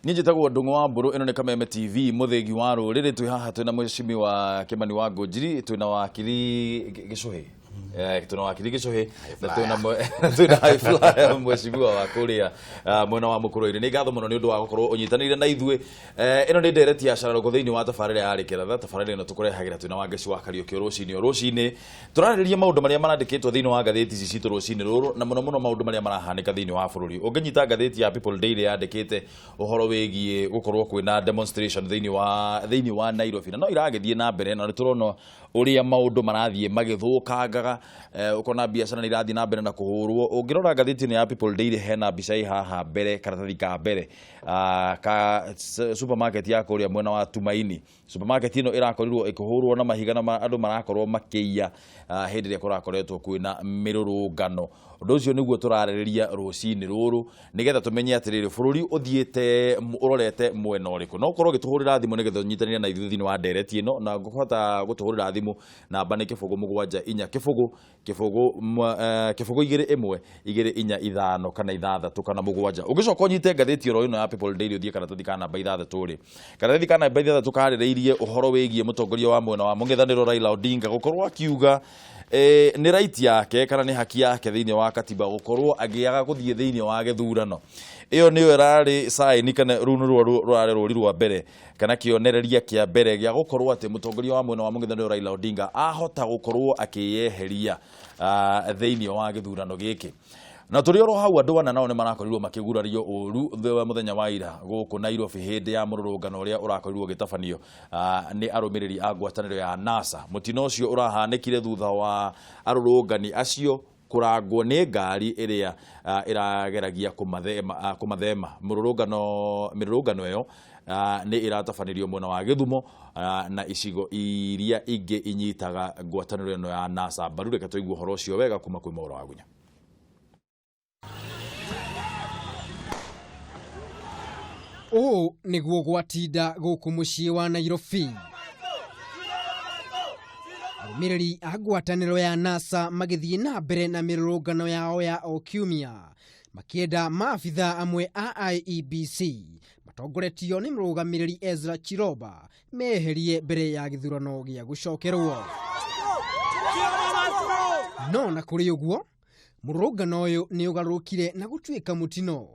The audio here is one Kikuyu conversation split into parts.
Niĩ njĩtagwo Ndũng'ũ wa Mbũrũ, ĩno nĩ Kameme TV, mũthĩgi wa rũrĩrĩ. Twĩ haha twĩna mheshimiwa Kĩmani wa Ngũnjiri, twĩna wakiri Gĩcũhĩ. Twĩna wakiri Gĩcũhĩ na twĩna high flyer mheshimiwa wa kũrĩa mwena wa Mũkũrwe-inĩ. Nĩ ngatho mũno nĩ ũndũ wa gũkorwo ũnyitanĩire na ithuĩ. Ĩno nĩ ndereti ya cararũkũ thĩinĩ wa tabarĩra ya Rĩkĩratha. Tabarĩra ĩno tũkũrehagĩra twĩna Wangeci wa Kariũki o rũcinĩ o rũcinĩ. Tũrarĩrĩria maũndũ marĩa marandĩkĩtwo thĩinĩ wa ngathĩti ici citũ rũcinĩ rũrũ na mũno mũno maũndũ marĩa marahanĩka thĩinĩ wa bũrũri. Ũngĩnyita ngathĩti ya People Daily yandĩkĩte ũhoro wĩgiĩ gũkorwo kwĩna demonstration thĩinĩ wa Nairobi na no iragĩthiĩ na mbere, na nĩ tũrona ũrĩa maũndũ marathiĩ magĩthũkangaga, ũkona biacara nĩ irathiĩ na mbere na kũhũrwo. Ũngĩrora ngathĩti ĩno ya People Daily, hena mbica ĩ haha mbere, karatathi ka mbere ka supermarket ya kũrĩa mwena wa Tumaini. Supermarket ĩno ĩrakorirwo ĩkĩhũrwo na mahiga na andũ marakorwo makĩiya hĩndĩ ĩrĩa kũrakoretwo kwĩna mĩrũrũngano. Ũndũ ũcio nĩguo tũrarĩrĩria rũcinĩ rũrũ nĩgetha tũmenye atĩrĩrĩ, bũrũri ũthiĩte ũrorete mwena ũrĩkũ. No ũkorwo ũgĩtũhũrĩra thimũ nĩgetha ũnyitanĩre na ithuĩ thĩinĩ wa ndereti ĩno, na ngũhota gũtũhũrĩra thimũ, namba nĩ 074 0 0 0 2 1 2 4 5 kana 6 kana 7. Ũngĩcoka ũnyite ngathĩti oro ĩno ya People Daily, ũthiĩ karatathi ka namba 6 rĩ, karatathi ka namba 6 karĩrĩirie ũhoro wĩgiĩ mũtongoria wa mwena wa mũng'ethanĩro Raila Odinga gũkorwo akiuga nĩ right yake kana nĩ haki yake thĩinĩ wa katiba gũkorwo agĩaga gũthiĩ thĩinĩ wa gĩthurano. Ĩyo nĩyo ĩrarĩ sign kana rũu nĩruo rũrarĩ rũri rwa mbere kana kĩonereria kĩa mbere gĩa gũkorwo atĩ mũtongoria wa mwena wa mũng'ethanĩro Raila Odinga ahota gũkorwo akĩyeheria thĩinĩ wa gĩthurano gĩkĩ. Na tũrĩ oro hau, andũ ana nao nĩ marakorirwo makĩgurario ũru mũthenya wa ira gũkũ Nairobi hĩndĩ ya mũrũrũngano ũrĩa ũrakorirwo ũgĩtabanio nĩ arũmĩrĩri a ngwatanĩro ya NASA. Mũtino ũcio ũrahanĩkire thutha wa arũrũngani acio kũrangwo nĩ ngari ĩrĩa ĩrageragia kũmathema. Mĩrũrũngano ĩyo nĩ ĩratabanirio mwena wa Gĩthumo na icigo iria ingĩ inyitaga ngwatanĩro ĩno ya NASA mbaru. Reke tũigue ũhoro ũcio wega kuma kwĩ Maũra wa Gunya. Ũũ nĩguo gwatinda gũkũ mũciĩ wa Nairobi, arũmĩrĩri a ngwatanĩro ya NASA magĩthiĩ na mbere na mĩrũrũngano yao ya o kiumia, makĩenda maabitha amwe a IEBC matongoretio nĩ mũrũgamĩrĩri Ezra Chiroba meherie mbere ya gĩthurano gĩa gũcokerwo. No na kũrĩ ũguo, mũrũrũngano ũyũ nĩ ũgarũrũkire na gũtuĩka mũtino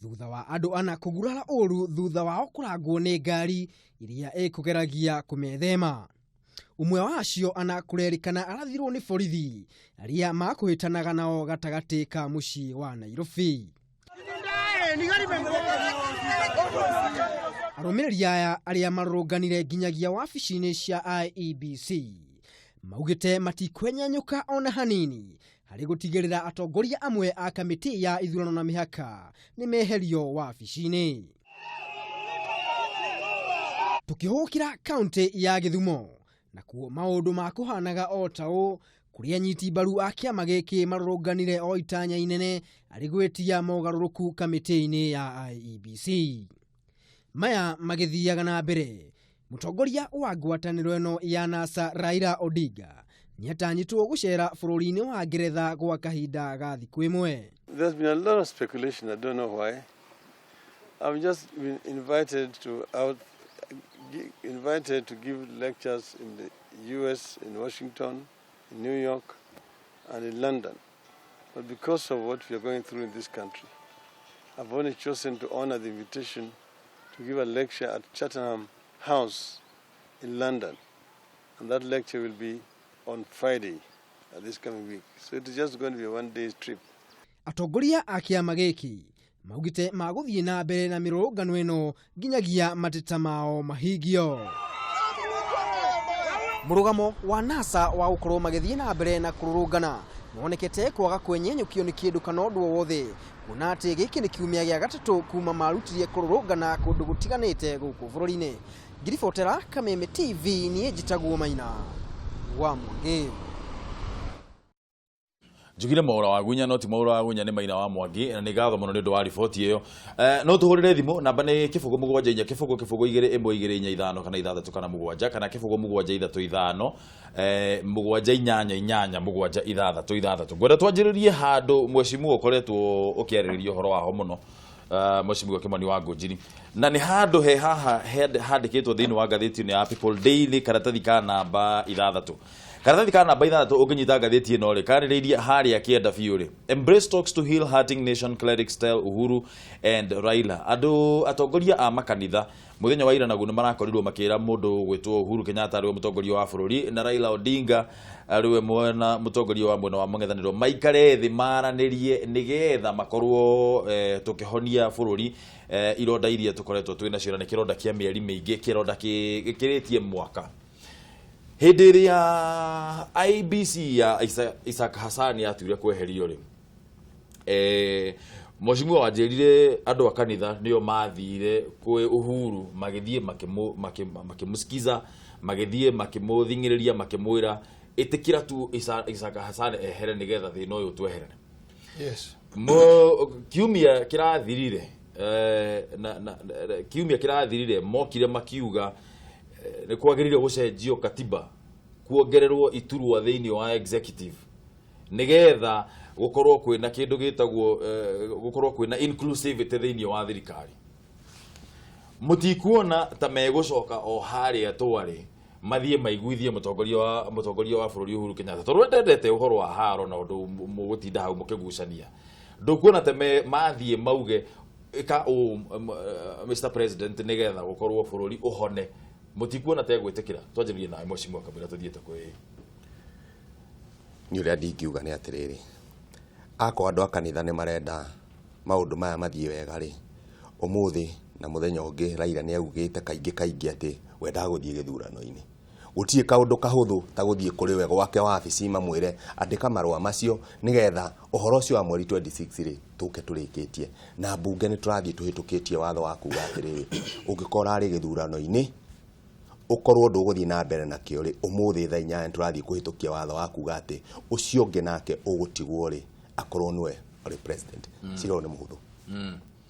thutha wa andũ ana kũgurara ũru thutha wao kũrangwo nĩ ngari iria ĩkũgeragia kũmethema. Ũmwe wa acio ana kũrerĩkana arathirwo nĩ borithi arĩa makũhĩtanaga nao gatagatĩ ka mũciĩ wa Nairobi. Arũmĩrĩri aya arĩa marũrũnganire nginyagia wabici-inĩ cia IEBC maugĩte matikwenyenyũka ona hanini harĩ gũtigĩrĩra atongoria amwe a kamĩtĩ ya ithurano na mĩhaka nĩ meherio wabici-inĩ. Tũkĩhũkĩra kaunti ya Gĩthumo, nakuo maũndũ makũhanaga o ta ũũ, kũrĩa anyiti mbaru a kĩama gĩkĩ marũrũnganire o itanya inene arĩ gwĩtia mogarũrũku kamĩtĩ-inĩ ya IEBC. Maya magĩthiaga na mbere, mũtongoria wa ngwatanĩro ĩno ya NASA Raila Odinga nĩatanyĩtwo gũcera bũrũri-inĩ wa Ngeretha gwa kahinda ga thikũ ĩmwe. There's been a lot of speculation. I don't know why. I've just been invited to give lectures in the US, in Washington, in New York, and in London. But because of what we are going through in this country, I've only chosen to honor the invitation to give a lecture at Chatham House in London. And that lecture will be on Friday this coming week. So it is just going to be a one-day trip. Atongoria a kĩama gĩkĩ maugĩte magũthiĩ na mbere na mĩrũrũngano ĩno nginyagia mateta mao mahingio. Mũrũgamo wa NASA wa gũkorwo magĩthiĩ na mbere na kũrũrũngana nĩwonekete kwaga kwenyenyũkio nĩ kĩndũ kana ũndũ o wothe, kuona atĩ gĩkĩ nĩ kiumia gĩa gatatũ kuma marutirie kũrũrũngana kũndũ gũtiganĩte gũkũ bũrũri-inĩ. Ngiribotera Kameme TV, niĩ njĩtagwo Maina wa Mwangi. Njugire Mwaura wa Gunya, no ti Mwaura wa Gunya, nĩ Maina wa Mwangi, na nĩ ngatho mũno nĩ ũndũ wa riboti ĩyo. No tũhũrĩre thimũ, namba nĩ 074 0 0 2 1 2 4 5 kana 6 kana 7 kana 0 7 3 5 7 8 8 7 6 6. Ngwenda twanjĩrĩrie handũ mheshimiwa ũkoretwo ũkĩarĩrĩria ũhoro waho mũno. Mheshimiwa Kimani wa Ngũnjiri, na nĩ handũ he haha handĩkĩtwo thĩinĩ wa ngathĩti ĩno ya People Daily, karatathi ka namba 6. Karatathi ka namba 6, ũngĩnyita ngathĩti ĩno rĩ, karĩrĩirie harĩa kĩenda biũ rĩ, "Embrace talks to heal hurting nation, clerics tell Uhuru and Raila." Andũ atongoria a makanitha muthenya wa ira naguo nĩ marakorirwo makĩra mũndũ gwĩtwo Uhuru Kenyatta, arĩwe mũtongoria wa bũrũri, na Raila Odinga, arĩwe mwena mũtongoria wa mwena wa mũng'ethanĩro, maikare thĩ maranĩrie nĩgetha makorwo tũkĩhonia bũrũri ironda iria tũkoretwo twĩ nacio, na nĩ kĩronda kĩa mĩeri mĩingĩ, kĩronda gĩkĩrĩtie mwaka. Hĩndĩ ĩrĩa IEBC ya Isaac Hassan yatuire kweherio rĩ, mheshimiwa wanjĩrire andũ a kanitha nĩo mathire kwĩ Uhuru, magĩthiĩ makĩmũsikiza, magĩthiĩ makĩmũthing'ĩrĩria, makĩmwĩra ĩtĩkĩra tu Isaac Hassan ehere nĩgetha thĩna ũyũ tweherere. Mo kiumia kĩrathirire, na kiumia kĩrathirire mokire makiuga nĩ kwagĩrĩire gũcenjio katiba, kuongererwo iturwa thĩinĩ wa executive, nĩgetha gũkorwo kwĩna kĩndũ gĩtagwo gũkorwo kwĩna inclusivity thĩinĩ wa thirikari. Mũtikuona ta megũcoka o harĩa twarĩ, mathiĩ maiguithie mũtongoria wa bũrũri Uhuru Kenyatta, tondũ we ndendete ũhoro wa haro na ũndũ mũgũtinda hau mũkĩgucania? Ndũkuona ta mathiĩ mauge, "Ĩka ũũ, Mr President, nĩgetha gũkorwo bũrũri ũhone"? Mũtikuona ta egwĩtĩkĩra? Twanjĩrĩrie nawe, mheshimiwa Kabira, tũthiĩte kwĩ Nĩ ũrĩa ndingiuga nĩ atĩrĩrĩ, akorwo andũ a kanitha nĩ marenda maũndũ maya mathiĩ wega rĩ, ũmũthĩ na mũthenya ũngĩ Raila nĩ augĩte kaingĩ kaingĩ atĩ we ndagũthiĩ gĩthurano-inĩ. Gũtirĩ kaũndũ kahũthũ ta gũthiĩ kũrĩ we gwake wabici mamwĩre andĩka marũa macio nĩgetha ũhoro ũcio wa mweri 26 rĩ tũke tũrĩkĩtie na mbunge. Nĩ tũrathiĩ tũhĩtũkĩtie watho wa kuga atĩrĩrĩ, ũngĩkorwo ũrarĩ gĩthurano-inĩ ũkorwo ndũgũthiĩ na mbere nakĩo rĩ, ũmũthĩ thaa 8 nĩ tũrathiĩ kũhĩtũkia watho wa kuga atĩ ũcio ũngĩ nake ũgũtigwo rĩ akorwo nĩwe ũrĩ president. Cira ũyũ nĩ mũhũthũ,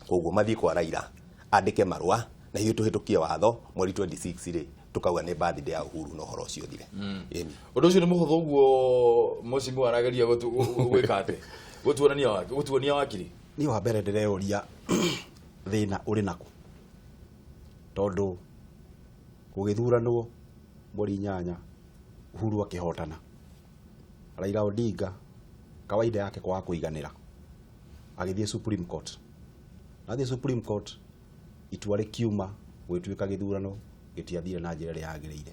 koguo mathiĩ kwa Raila andĩke marũa na ithuĩ tũhĩtũkie watho mweri 26 rĩ, tukauga nĩ birthday ya Uhuru na ũhoro ũcio ũthire. Ĩni. Ũndũ ũcio nĩ mũhũthũ ũguo mheshimiwa arageria gwĩka atĩ gũtuonania gũtuonia wakiri? Niĩ wa mbere ndĩreyũria thĩna ũrĩ nakũ, tondũ gũgĩthuranwo mweri 8 Uhuru akĩhotana, Raila Odinga kawaida yake kwaga kũiganĩra agĩthiĩ Supreme Court. Athiĩ Supreme Court, itua rĩkiuma, gũgĩtuĩka gĩthurano gĩtiathire na njĩra ĩrĩa yagĩrĩire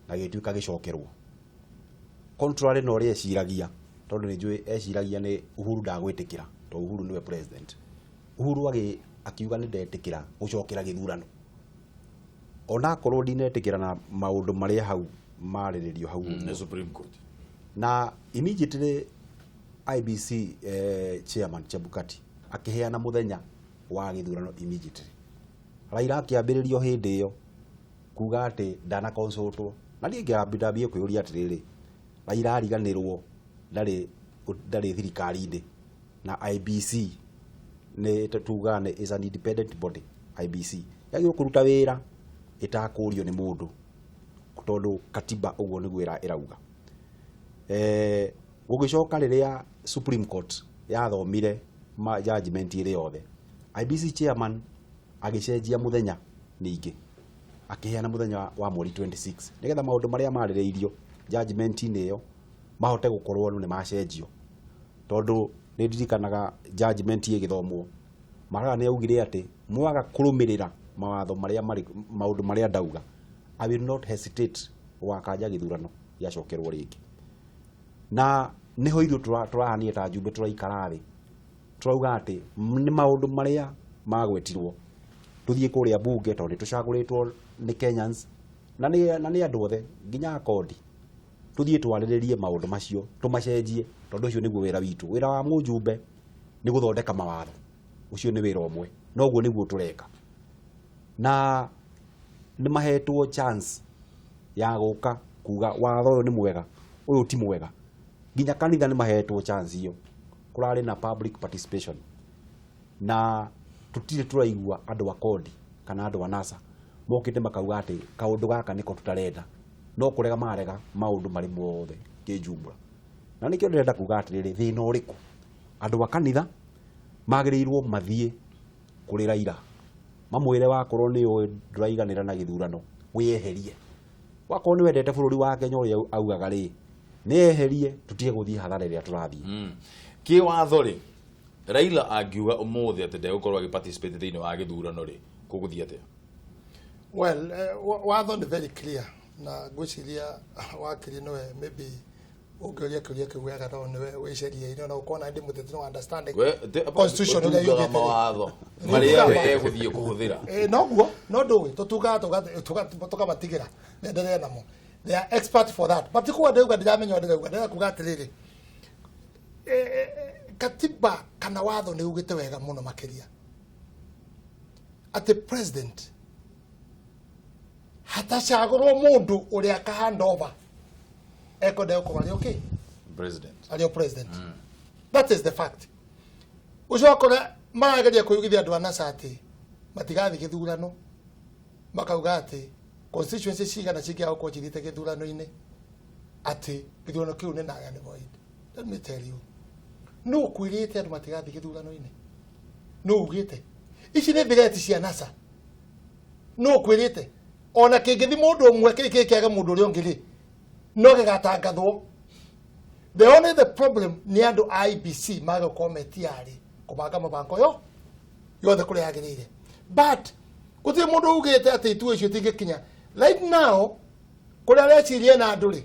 na gĩgĩtuĩka gĩcokerwo contrary na ũrĩa eciragia, tondũ nĩ njũĩ eciragia nĩ Uhuru ndagwĩtĩkĩra, tondũ Uhuru nĩwe president. Uhuru akiuga nĩ ndetĩkĩra gũcokera gĩthurano, onakorwo ndinetĩkĩra na maũndũ marĩa hau marĩrĩrio hau nĩ ũguo. Supreme Court. Na immediately IEBC chairman Chebukati akĩheana mũthenya wa gĩthurano. Immediately Raila akĩambĩrĩrio hĩndĩ ĩyo kuga atĩ ndana consultwo, na niĩ ngĩambie kwĩyũria atĩrĩrĩ, Raila ariganĩrwo ndarĩ thirikari-inĩ na IEBC nĩ tugaga nĩ is an independent body. IEBC yagĩrĩirwo kũruta wĩra ĩtakũrio nĩ mũndũ, tondũ katiba ũguo nĩguo ĩrauga. Gũgĩcoka rĩrĩa Supreme Court yathomire ma judgment ĩrĩ yothe, IEBC chairman agĩcenjia mũthenya ningĩ, akĩheana mũthenya wa mweri 26 nĩgetha maũndũ marĩa marĩrĩirio judgment-inĩ ĩyo mahote gũkorwo nĩ macenjio, tondũ nĩ ndirikanaga judgment ĩgĩthomwo Maraga nĩ augire atĩ mwaga kũrũmĩrĩra mawatho marĩa marĩ maũndũ marĩa ndauga, I will not hesitate gũgakanja gĩthurano gĩacokerwo rĩngĩ. Na nĩho ithuĩ tũrahanire ta njumbe, tũraikara thĩ tũrauga atĩ nĩ maũndũ marĩa magwetirwo tũthiĩ kũrĩa bunge, tondũ nĩ tũcagũrĩtwo nĩ Kenyans na nĩ andũ othe nginya akondi, tũthiĩ twarĩrĩrie maũndũ macio tũmacenjie, tondũ ũcio nĩguo wĩra witũ. Wĩra wa mũjumbe nĩ gũthondeka mawatho, ũcio nĩ wĩra ũmwe, na ũguo nĩguo tũreka. Na nĩ mahetwo chance ya gũka kuga watho ũyũ nĩ mwega, ũyũ ti mwega. Nginya kanitha nĩ mahetwo chance ĩyo, kũrarĩ na public participation, na tũtirĩ tũraigua andũ a kodi kana andũ a NASA mokĩte makauga atĩ kaũndũ gaka nĩko tũtarenda, no kũrega marega maũndũ marĩ mothe kĩnjumla. Na nĩkĩo ndĩrenda kuga atĩrĩrĩ, thĩna ũrĩkũ? Andũ a kanitha magĩrĩirwo mathiĩ Kũrĩ Raila mamwĩre wakorwo nĩ ũĩ ndũraiganĩra na gĩthurano wĩyeherie, wakorwo nĩ wendete bũrũri wa Kenya ũrĩa augaga rĩ, nĩ eherie tũtige gũthiĩ hathara ĩrĩa tũrathiĩ. Kĩwatho rĩ, Raila angiuga ũmũthĩ atĩ ndegũkorwo agĩparticipate thĩinĩ wa gĩthurano rĩ, kũgũthiĩ atĩa? Well, watho nĩ very clear na ngwĩciria wakiri nĩwe maybe ũngĩũria kĩũria kĩu wega no nĩwe wĩ sheria-inĩ, ona gũkorwo na ndĩ mũteti no understanding constitution ũrĩa ũtungaga yugĩte rĩ. Mawatho Nĩ marĩa tugaga. we egũthiĩ kũhũthĩra. Eh, noguo no ndũĩ tũtugaga tũkamatigĩra menderee namo, they are expert for that, but kuga ndĩrauga ndiramenya ũrĩa ndĩrauga, ndĩrenda kuga atĩrĩrĩ, katiba kana watho nĩ ugĩte wega mũno makĩria atĩ president hatacagũrwo mũndũ ũrĩa aka hand over ekwenda gũkorwo arĩ okay president arĩ o president. That is the fact. Ũcio wakora marageria kwĩyugithia andũ a NASA atĩ matigathiĩ gĩthurano, makauga atĩ constituency cigana cingĩaga gũkorwo cithiĩte gĩthurano-inĩ, atĩ gĩthurano kĩu nĩ null and void. Let me tell you, nũ ũkwĩrĩte andũ matigathiĩ gĩthurano-inĩ? Nũ ugĩte ici nĩ threat cia NASA? Nũ ũkwĩrĩte ona kĩngĩthi mũndũ ũmwe kĩrĩ kĩrĩ kĩage mũndũ ũrĩa ũngĩ rĩ, no gĩgatangathwo? The only the problem nĩ andũ a IEBC magũkorwo me tiarĩ kũbanga mũbango yo yothe kũrĩa yagĩrĩire, but gũtirĩ mũndũ ugĩte atĩ itua icio itingĩkinya. Right now kũrĩa areciria na andũ rĩ,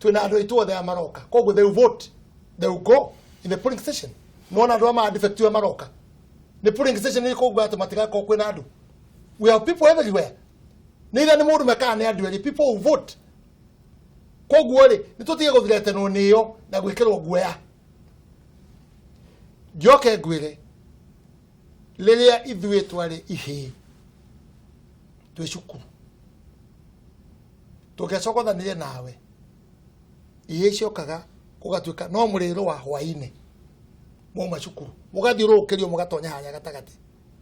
twĩna andũ aitũ othe aya maroka, koguo they will vote, they will go in the polling station. Nona andũ aya ma maroka nĩ polling station nĩ koguo atĩ matigakorwo kwĩna andũ. We have people everywhere, nĩ itha nĩ mũndũ mekaga nĩ andũ erĩ, people will vote. Koguo rĩ, nĩ tũtige gũthiretenwo nĩyo na gwĩkĩrwo guoya. Njoke ngwĩre, rĩrĩa ithuĩ twarĩ ihĩĩ twĩ cukuru, tũngĩacogothanire nawe, ihĩĩ ciokaga gũgatuĩka no mũrĩrwo wa hwaĩ-inĩ mwauma cukuru, mũgathiũrũrũkĩrio, mũgatonya harĩa gatagatĩ,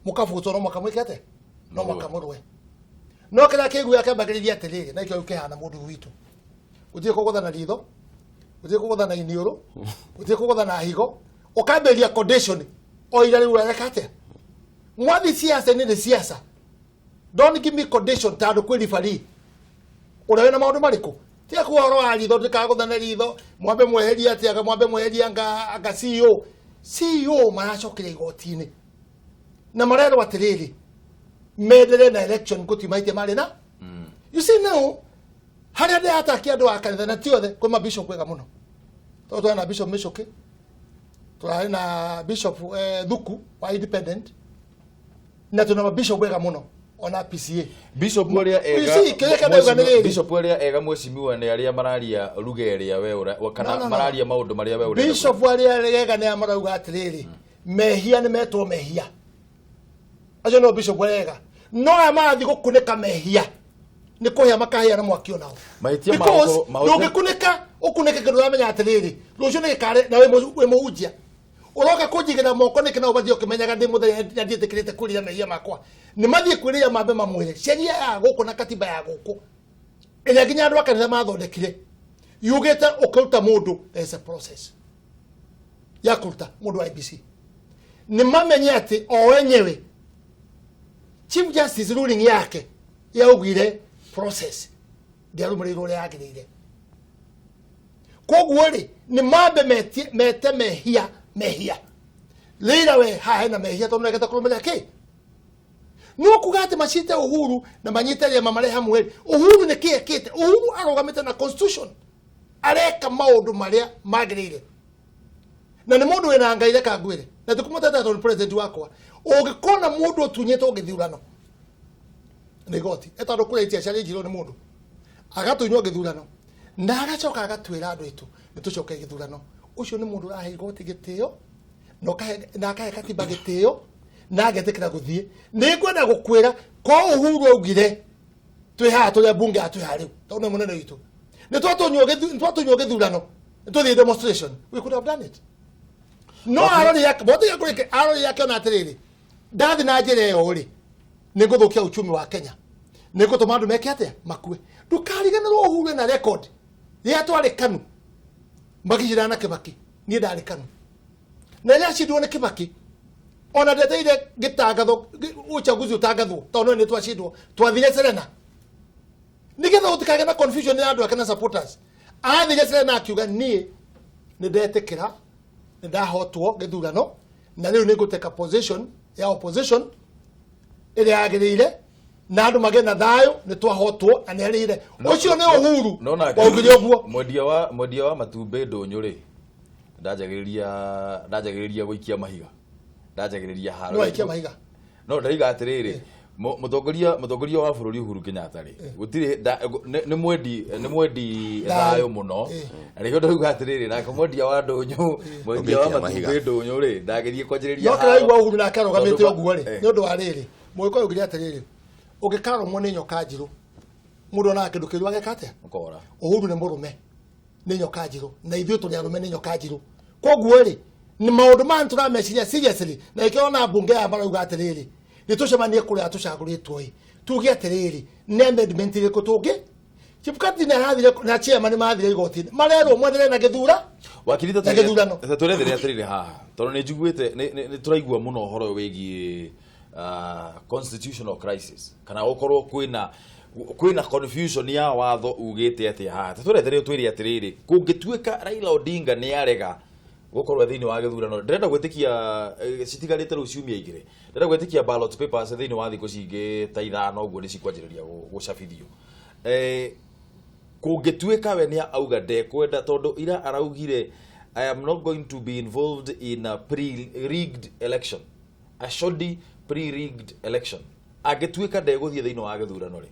mũkabucwo, no mwaka mwĩke atĩa, no mwaka mũrũe. No kĩrĩa kĩguoya kĩambagĩrĩria atĩrĩrĩ, na ikĩo kĩhana mũndũ witũ, gũtirĩ kũgũthana ritho, gũtirĩ kũgũthana iniũrũ, gũtirĩ kũgũthana higo, ũkambĩrĩria condition o ira rĩu ũreka atĩa mwathi siasa-inĩ nĩ siasa. Don't give me condition tondũ kwĩ referee ũrĩa wĩna maũndũ marĩkũ. Tiga kuga ũhoro wa ritho, ndikagũthane ritho, mwambe mweherie atĩa, mwambe mweherie anga CEO. CEO maracokire igoti-inĩ na marerwo atĩrĩrĩ, mendere na election gũtiumaitie marĩ na, you see now harĩa ndĩratakia andũ a kanitha na ti othe, kwĩ mabishop wega mũno, tondũ tũrĩ na Bishop Michuki, tũrarĩ na Bishop Thuku wa Independent, na twĩna mabishop wega mũno ona PCA. Bishop ũrĩa You ega see, kĩrĩa kĩndauga nĩ rĩrĩ. Bishop ũrĩa ega, mheshimiwa, nĩ arĩa mararia ruga ĩrĩa we ũra kana No, no, no. mararia maũndũ marĩa we ũrenda. Bishop arĩa ega nĩ marauga atĩrĩrĩ, mehia nĩ metwo mehia, acio no bishop arĩa ega. No aya marathiĩ gũkunĩka mehia nĩ kũhĩa makahĩa na mwaki onao. Mahĩtia ma Because mahĩtia ndũngĩkunĩka ũkunĩke kĩndũ ũramenya atĩrĩrĩ, rũciũ nĩ gĩkare na wĩ mũhunjia ũroka kũnjigĩra moko nĩkĩ, na ũbathiĩ ũkĩmenyaga ndĩ mũthenya na ndiĩtĩkĩrĩte kwĩrira mehia makwa. Nĩ mathiĩ kwĩrira, mambe mamwĩre sheria ya gũkũ na katiba ya gũkũ ĩrĩa nginya andũ a kanitha mathondekire yugĩte ũkĩruta mũndũ there is a process ya kũruta mũndũ wa IEBC. Nĩ mamenye atĩ o enyewe Chief Justice ruling yake yaugire process ndĩarũmĩrĩirwo ũrĩa yagĩrĩire. Koguo rĩ, nĩ mambe mete mehia mehia. Rĩira we haha hena mehia tondũ nĩregete kũrũmĩrĩra kĩ no kuga atĩ macite Uhuru na manyite rĩama marĩ hamwe rĩ, Uhuru nĩ kĩ ekĩte? Uhuru arũgamĩte na constitution, areka maũndũ marĩa magĩrĩire, na nĩ mũndũ wĩna Ngai. Reka ngwĩre na tikũmũtetera tondũ nĩ president wakwa, ũngĩkona mũndũ ũtunyĩtwo gĩthurano nĩ igoti etandũ kũrĩa itia ciarĩnjirwo nĩ mũndũ agatunywo gĩthurano na agacoka agatwĩra andũ aitũ nĩ tũcoke gĩthurano, ũcio nĩ mũndũ ũrahe igoti gĩtĩo na akahe katiba gĩtĩo na agetĩkĩra gũthiĩ. Nĩ ngwenda gũkwĩra ko Uhuru augire twĩ haha tũrĩa mbunge atwĩ haha rĩu tondũ nĩ mũnene witũ, nĩ twatunywo gĩthurano, nĩ tũthiĩ demonstration, we could have done it. No arori yake botiga kũrĩke arori yake ona atĩrĩrĩ, ndathi na njĩra ĩyo rĩ, nĩ ngũthũkia uchumi wa Kenya, nĩ ngũtũma andũ meke atĩa, makue. Ndũkariganĩrwo Uhuru ena record rĩrĩa twarĩ KANU magĩcindana na Kibaki, niĩ ndarĩ KANU, na rĩrĩa acindirwo nĩ Kibaki Ona ndeteire gĩtangatho uchaguzi ũtangathwo tondũ nĩ twacindwo twathire Serena nigetha gũtikagĩe na confusion ya andũ ake na supporters. Athire Serena akiuga niĩ nĩ ndetĩkĩra nĩ ndahotwo gĩthurano na rĩu nĩ ngũteka position ya opposition ĩrĩa yagĩrĩire na andũ magĩe na thayũ nĩ twahotwo na nĩ arĩire. Ũcio nĩ Uhuru No nake waugire ũguo. Mwendia wa matumbĩ ndũnyũ rĩ, ndanjagĩrĩria gũikia mahiga, ndanjagĩrĩria haro. Nĩ waikia mahiga. No ndaiga atĩrĩrĩ, mũtongoria wa bũrũri Uhuru Kenyatta rĩ, gũtirĩ nĩ mwendi Thayũ. Thayũ mũno. Na nĩkĩo ndauga atĩrĩrĩ, nake mwendia wa ndũnyũ, mwendia wa Ũngĩikia mahiga. matumbĩ ndũnyũ rĩ, ndangĩthiĩ kwanjĩrĩria No kĩraigua Uhuru nake arũgamĩte Tondũ ũguo rĩ, nĩ ũndũ wa rĩrĩ, mũgĩkũyũ augire atĩrĩrĩ, ũngĩkarũmwo nĩ nyoka njirũ, mũndũ onaga kĩndũ kĩru ageka atĩa? Ũkora. Uhuru nĩ mũrũme nĩ nyoka njirũ na ithuĩ tũrĩ arũme nĩ nyoka njirũ. Koguo rĩ, nĩ maũndũ maya tũrameciria seriously na ikĩo ona mbunge aya marauga atĩrĩrĩ, nĩ tũcemanie kũrĩa tũcagũrĩtwo ĩ, tuge atĩrĩrĩ, nĩ amendment ĩrĩkũ tũngĩ. Chebukati nĩ arathire na chairman mathire igoti-inĩ marerwo mwethere na gĩthura Wakiri, na gĩthurano. Ta twerethere atĩrĩrĩ haha, tondũ nĩ njiguĩte nĩ tũraigua mũno ũhoro ũyũ wĩgiĩ constitutional crisis kana gũkorwo kwĩna confusion ya watho ugĩte atĩa haha. Ta twerethere, twĩre atĩrĩrĩ, kũngĩtuĩka Raila Odinga nĩ arega gũkorwo thĩinĩ wa gĩthurano, ndĩrenda gwĩtĩkia citigarĩte rĩu ciumia 2, ndĩrenda gwĩtĩkia ballot papers thĩinĩ wa thikũ cingĩ ta 5 ũguo nĩ cikwanjĩrĩria gũcabithio. Kũngĩtuĩka we nĩ auga ndekwenda, tondũ ira araugire, "I am not going to be involved in a pre-rigged election, a shoddy pre-rigged election," angĩtuĩka ndegũthiĩ thĩinĩ wa gĩthurano rĩ,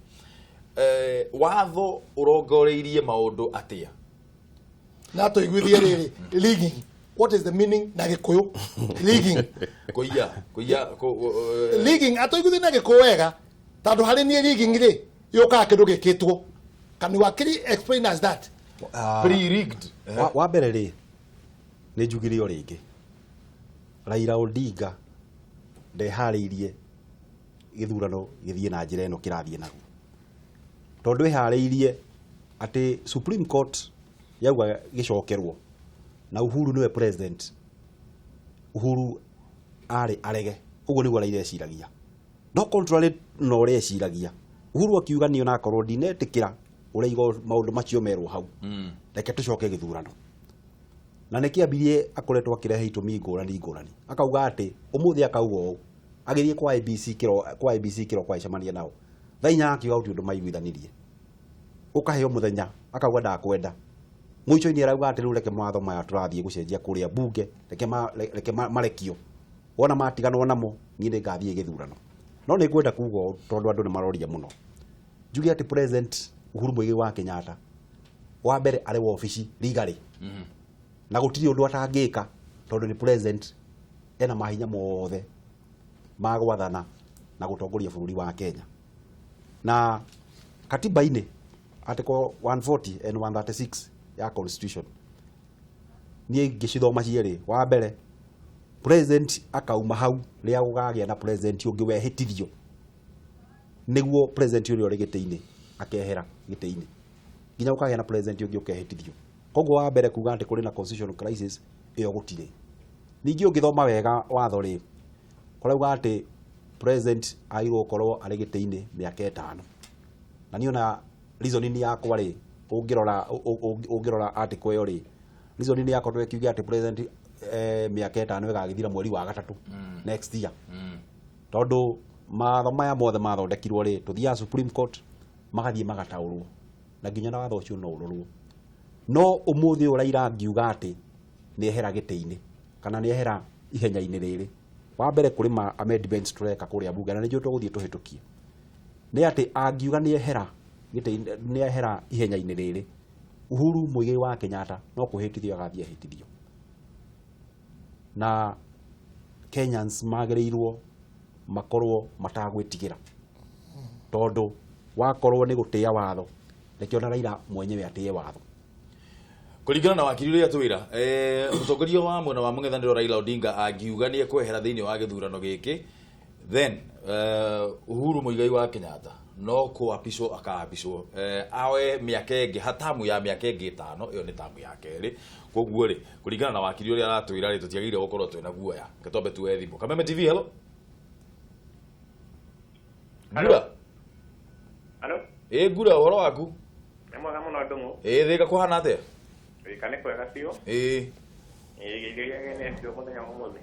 watho ũrongoreirie maũndũ atĩa? Na tũiguithie rĩrĩ, rigging, what is the meaning na Gĩkũyũ, rigging? Kũiya Rigging, atũiguithie na Gĩkũyũ wega, tondũ harĩ niĩ rigging rĩ, yũkaga kĩndũ gĩkĩtwo. Can wakiri explain us that? Pre-rigged. Wa mbere rĩ, nĩ njugire o rĩngĩ, Raila Odinga ndeharĩirie gĩthurano gĩthiĩ na njĩra ĩno kĩrathiĩ naguo, tondũ ĩharĩirie atĩ Supreme Court yauga gĩcokerwo na Uhuru nĩwe president, Uhuru arĩ arege. Ũguo nĩguo Raila eciragia, no contrary na ũrĩa eciragia, Uhuru akiuga niĩ onakorwo ndinetĩkĩra ũrĩa maũndũ macio merwo hau, reke tũcoke gĩthurano. Na nĩ kĩambirie akoretwo akĩrehe itũmi ngũrani ngũrani, akauga atĩ ũmũthĩ akauga ũũ, agĩthiĩ kwa IBC kĩro kwa IBC kĩroko agĩcemania nao thaa 4, akiuga gũtirĩ ũndũ maiguithanirie, ũkaheo mũthenya, akauga ndakwenda. Mũico-inĩ arauga atĩ rĩu reke mawatho maya tũrathiĩ gũcenjia kũrĩa bunge, reke marekio, wona matiganwo namo niĩ nĩ ngathiĩ gĩthurano. No nĩ ngwenda kuga ũũ, tondũ andũ nĩ maroria mũno, njuge atĩ President Uhuru Muigai wa Kenyatta wa mbere arĩ wabici rigari na gũtirĩ ũndũ atangĩka, tondũ nĩ president, ena mahinya mothe ma gwathana na gũtongoria bũrũri wa Kenya. Na katiba-inĩ article 140 and 136 ya constitution, niĩ ngĩcithoma cierĩ, wa mbere president akauma hau rĩrĩa gũkagĩa na president ũngĩ wehĩtithio, nĩguo president ũrĩa ũrĩ gĩtĩ-inĩ akehera gĩtĩ-inĩ nginya gũkagĩa na president ũngĩ ũkehĩtithio. Koguo wa mbere kuga atĩ kũrĩ na constitutional crisis, ĩyo gũtirĩ. Ningĩ ũngĩthoma wega watho rĩ, kũrauga atĩ president agĩrĩirwo gũkorwo arĩ gĩtĩ-inĩ mĩaka 5. Na niĩ ona reasoning yakwa rĩ, ũngĩrora article ĩyo rĩ, reasoning yakwa twĩkiuge atĩ president mĩaka 5 ĩgagĩthira mweri wa gatatũ next year, tondũ mawatho maya mothe mathondekirwo rĩ, tũthiaga Supreme Court magathiĩ magataũrwo na nginya na watho ũcio no ũrorwo. No ũmũthĩ ũyũ Raila angiuga atĩ nĩ ehera gĩtĩ-inĩ kana nĩ ehera ihenya-inĩ rĩrĩ, wa mbere kũrĩ ma amendments tũreka kũrĩa bunge na nĩnjũĩ tũgũthiĩ tũhĩtũkie, nĩ atĩ angiuga nĩ ehera gĩtĩ-inĩ, nĩ ehera ihenya-inĩ rĩrĩ, Uhuru Muigai wa Kenyatta no kwĩhĩtithio agathiĩ ahĩtithio, na Kenyans magĩrĩirwo makorwo matagwĩtigĩra, tondũ wakorwo nĩ gũtĩa watho, reke ona Raila mwenyewe atĩe watho. Kũringana na wakiri ũrĩa twĩra, mũtongoria wa mwena wa mũng'ethanĩro Raila Odinga angiuga nĩ ekwehera thĩinĩ wa gĩthurano gĩkĩ, then Uhuru Muigai wa Kenyatta No kuapishwo akaapishwo awe mĩaka ĩngĩ hatamu ya mĩaka ĩngĩ 5 ĩyo nĩ tamu ya kerĩ. Koguo rĩ kũringana na wakiri ũrĩa aratwĩra rĩ tũtiagĩrĩire gũkorwo twĩna guoya. Reke twambe tuoe thimũ. Kameme TV, hello. Ngura. Hello. Ĩ Ngura, ũhoro waku? Nĩ mwega mũno Ndung'u. Ĩ Thĩka kũhana atĩa? Thĩka nĩ kwega biũ. Ĩ. Ĩ geithĩria ageni acio mũthenya wa ũmũthĩ.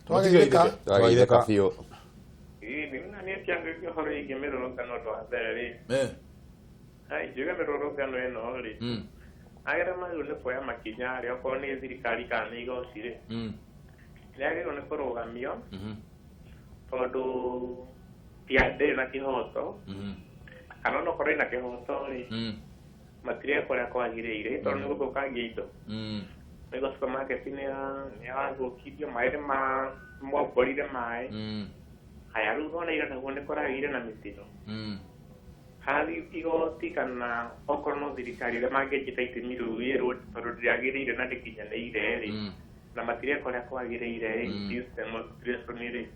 Twageithĩka. Twageithĩka biũ. Ĩ na nĩ kĩambĩrĩria ũhoro wĩgiĩ mĩrũrũngano ũndũ wa mbere rĩ. Ai njuge mĩrũrũngano ĩno rĩ. Agĩrĩirwo magĩrĩirwo nĩ kuoya makinya rĩ okorwo nĩ thirikari kana nĩ igoti rĩ. Nĩ agĩrĩirwo nĩ kũrũgamio. Tondũ ndĩrĩ na kĩhoto. Kana onokorwo ĩna kĩhoto rĩ. Matireka ũrĩa kwagĩrĩire tondũ nĩ gũthũkangia indo. Nĩguo supermarket nĩ yathũkirio maĩ nĩ momborire maĩ. Haya rĩu nona ira naguo nĩ kũragĩire na mĩtino. Harĩ igoti kana okorwo no thirikari ũrĩa mangĩnjĩta itemi rĩu ĩrwo tondũ ndĩagĩrĩire na ndĩkinyanĩire rĩ. Na matireka ũrĩa kwagĩrĩire rĩ, this demonstration rĩ.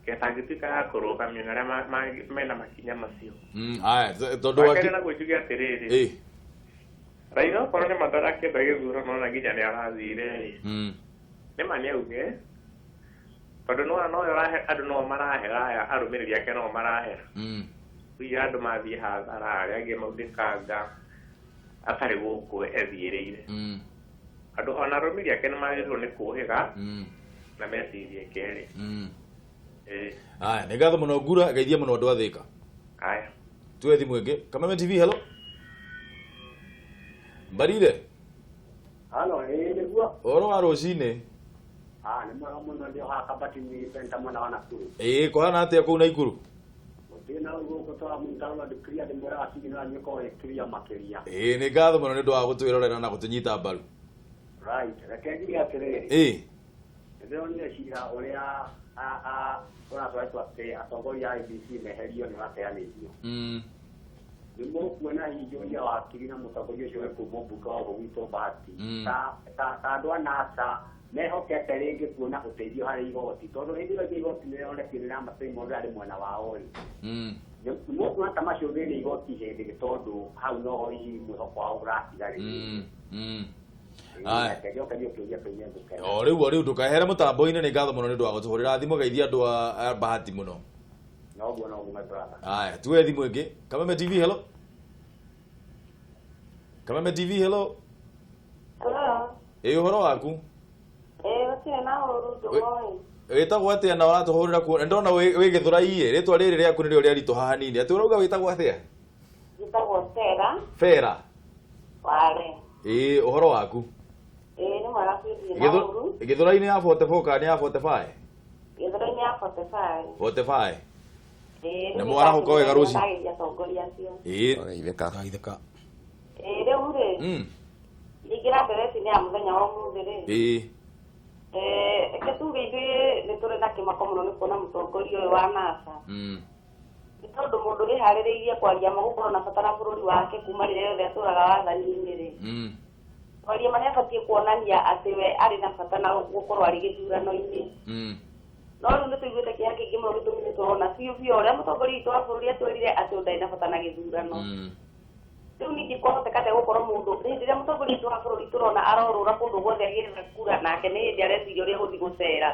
Ketangĩtuĩka ya kũrũgamio na arĩa mena makinya macio. Aya tondũ wa naguo njuge atĩrĩrĩ. Raila okorwo nĩ matarakĩenda gĩthurano na nginya nĩ arathire rĩ. Nĩ ma nĩ auge tondũ no no ũrahe andũ no marahera aya arũmĩrĩri ake no marahera. Rĩu andũ mathiĩ hathara arĩa angĩ maunĩkanga atarĩ gũkũ ethiĩrĩire. Andũ ona arũmĩrĩri ake nĩ magĩrĩirwo nĩ kũhĩga na mecirie kerĩ. Aya nĩ ngatho mũno Ngura, geithia mũno andũ a Thĩka. Aya. Tuoe thimũ ĩngĩ. Kameme TV, hello. Mbarire. Halo, ĩ nĩguo. Ũhoro wa rũcinĩ? Nĩ mwega mũno ndĩ haha Kabati Center mwena wa Nakuru. Ĩ kũhana atĩa kũu Naikuru? Gũtirĩ na gũkũ tũramũnyita clear ndĩ mwĩraga signal yanyu ĩkorwo ĩ clear makĩria. Ĩ nĩ ngatho mũno nĩ ũndũ wa gũtwĩrorera na gũtũnyita mbaru. Right, reke njuge atĩrĩrĩ. Ĩ. Ndĩronire cira ũrĩa ũratwaritwo atĩ atongoria a IEBC meherio nĩ ũrateanĩirio. Nĩ mũkuona hihi njũria wakiri na mũtongoria ũcio wĩ kuma mbunge wa gwitũ Bahati ta andũ a NASA mehokete rĩngĩ kuona ũteithio harĩ igoti tondũ hĩndĩ ĩyo igoti nĩrĩronekire rĩramatũi mũndũ arĩ mwena wao rĩ. Nĩ mũkuona ta macũthĩrĩria igoti hĩndĩ ĩngĩ tondũ hau noho hihi mwĩhoko wao ũratigarĩte. Aya. O rĩu ndũkahere mũtambo-inĩ nĩ ngatho mũno nĩ ũndũ wa gũtũhũrĩra thimũ geithia andũ a Bahati mũno. Noguo noguo my brother. Aya, tuoe thimũ ĩngĩ. Kameme TV, hello. Kameme TV, hello. Hello. Ĩ ũhoro waku? Ĩ gũtirĩ na ũru Ndung'u. Wĩtagwo atĩa na ũratũhũrĩra kuo? Ndona wĩ Gĩthũrai ĩ, rĩtwa rĩrĩ rĩaku nĩrĩo rĩaritũ haha hanini. Atĩ ũrauga wĩtagwo atĩa? Njĩtagwo Stella. Fera. Ware. Ĩ ũhoro waku? Ĩ nĩ mwega biũ na ũru. Gĩthũrai-inĩ ya 44 kana nĩ ya 45? Gĩthũrai-inĩ ya 45. 45. Ĩ Na mwarahũka wega rũcinĩ. Ndageithia atongoria acio. Ĩ. Twageithĩka. Ĩ rĩu rĩ. Ingĩra ndereti-inĩ ya mũthenya wa ũmũthĩ rĩ. Ĩ. Reke tuge ithuĩ nĩ tũrĩ na kĩmako mũno nĩ kuona mũtongoria ũyũ wa NASA. Nĩ tondũ mũndũ wĩharĩrĩirie kwaria ma gũkorwo na bata na bũrũri wake kuma rĩrĩa rĩothe atũraga wathani-inĩ rĩ. Kwaria ma nĩ abatiĩ kuonania atĩ we arĩ na bata na gũkorwo arĩ gĩthurano-inĩ. No rĩu nĩ tũiguĩte kĩeha kĩingĩ mũno gĩtũmi nĩ tũrona biũ biũ ũrĩa mũtongoria witũ wa bũrũri atwĩrire atĩ ndarĩ na bata na gĩthurano. Rĩu ningĩ kwahoteka atĩa gũkorwo mũndũ hĩndĩ ĩrĩa mũtongoria witũ wa bũrũri tũrona arorũra kũndũ guothe agĩetha kura nake nĩ hĩndĩ areciria ũrĩa gũthiĩ gũcera.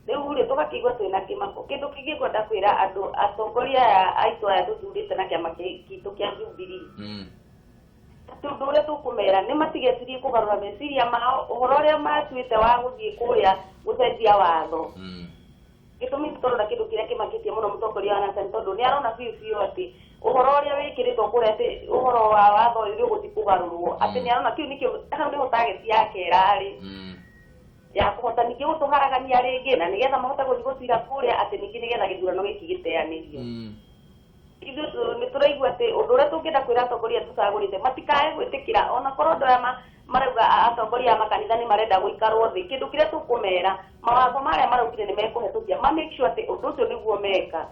Rĩu rĩ tũgakĩigua twĩna kĩmako. Kĩndũ kĩngĩ ngwenda kwĩra andũ atongoria aya aitũ aya tũthurĩte na kĩama gitũ kĩa Jubilee. Atĩ ũndũ ũrĩa tũkũmera nĩ matigecirie kũgarũra meciria mao ũhoro ũrĩa matuĩte wa gũthiĩ kũrĩa gũcenjia watho. Gĩtũmi nĩ tondũ kĩndũ kĩrĩa kĩmakĩtie mũno mũtongoria wa NASA nĩ tondũ nĩ arona biũ biũ atĩ ũhoro ũrĩa wĩkĩrĩtwo kũrĩa atĩ ũhoro wa watho ũyũ nĩ ũgũthiĩ kũgarũrwo atĩ nĩ arona kĩu nĩkĩo hau nĩho target yake ĩrarĩ ya kũhota ningĩ gũtũharagania rĩngĩ na nĩgetha mahote gũthiĩ gũcira kũrĩa atĩ ningĩ nĩgetha gĩthurano gĩkĩ gĩteanĩrio. Ithuĩ nĩ tũraigua atĩ ũndũ ũrĩa tũngĩenda kwĩra atongoria tũcagũrĩte matikae gwĩtĩkĩra ona korwo andũ aya marauga atongoria a makanitha nĩ marenda gũikarwo thĩ kĩndũ kĩrĩa tũkũmera mawatho marĩa maraugire nĩ mekũhetũkia ma make sure atĩ ũndũ ũcio nĩguo meka.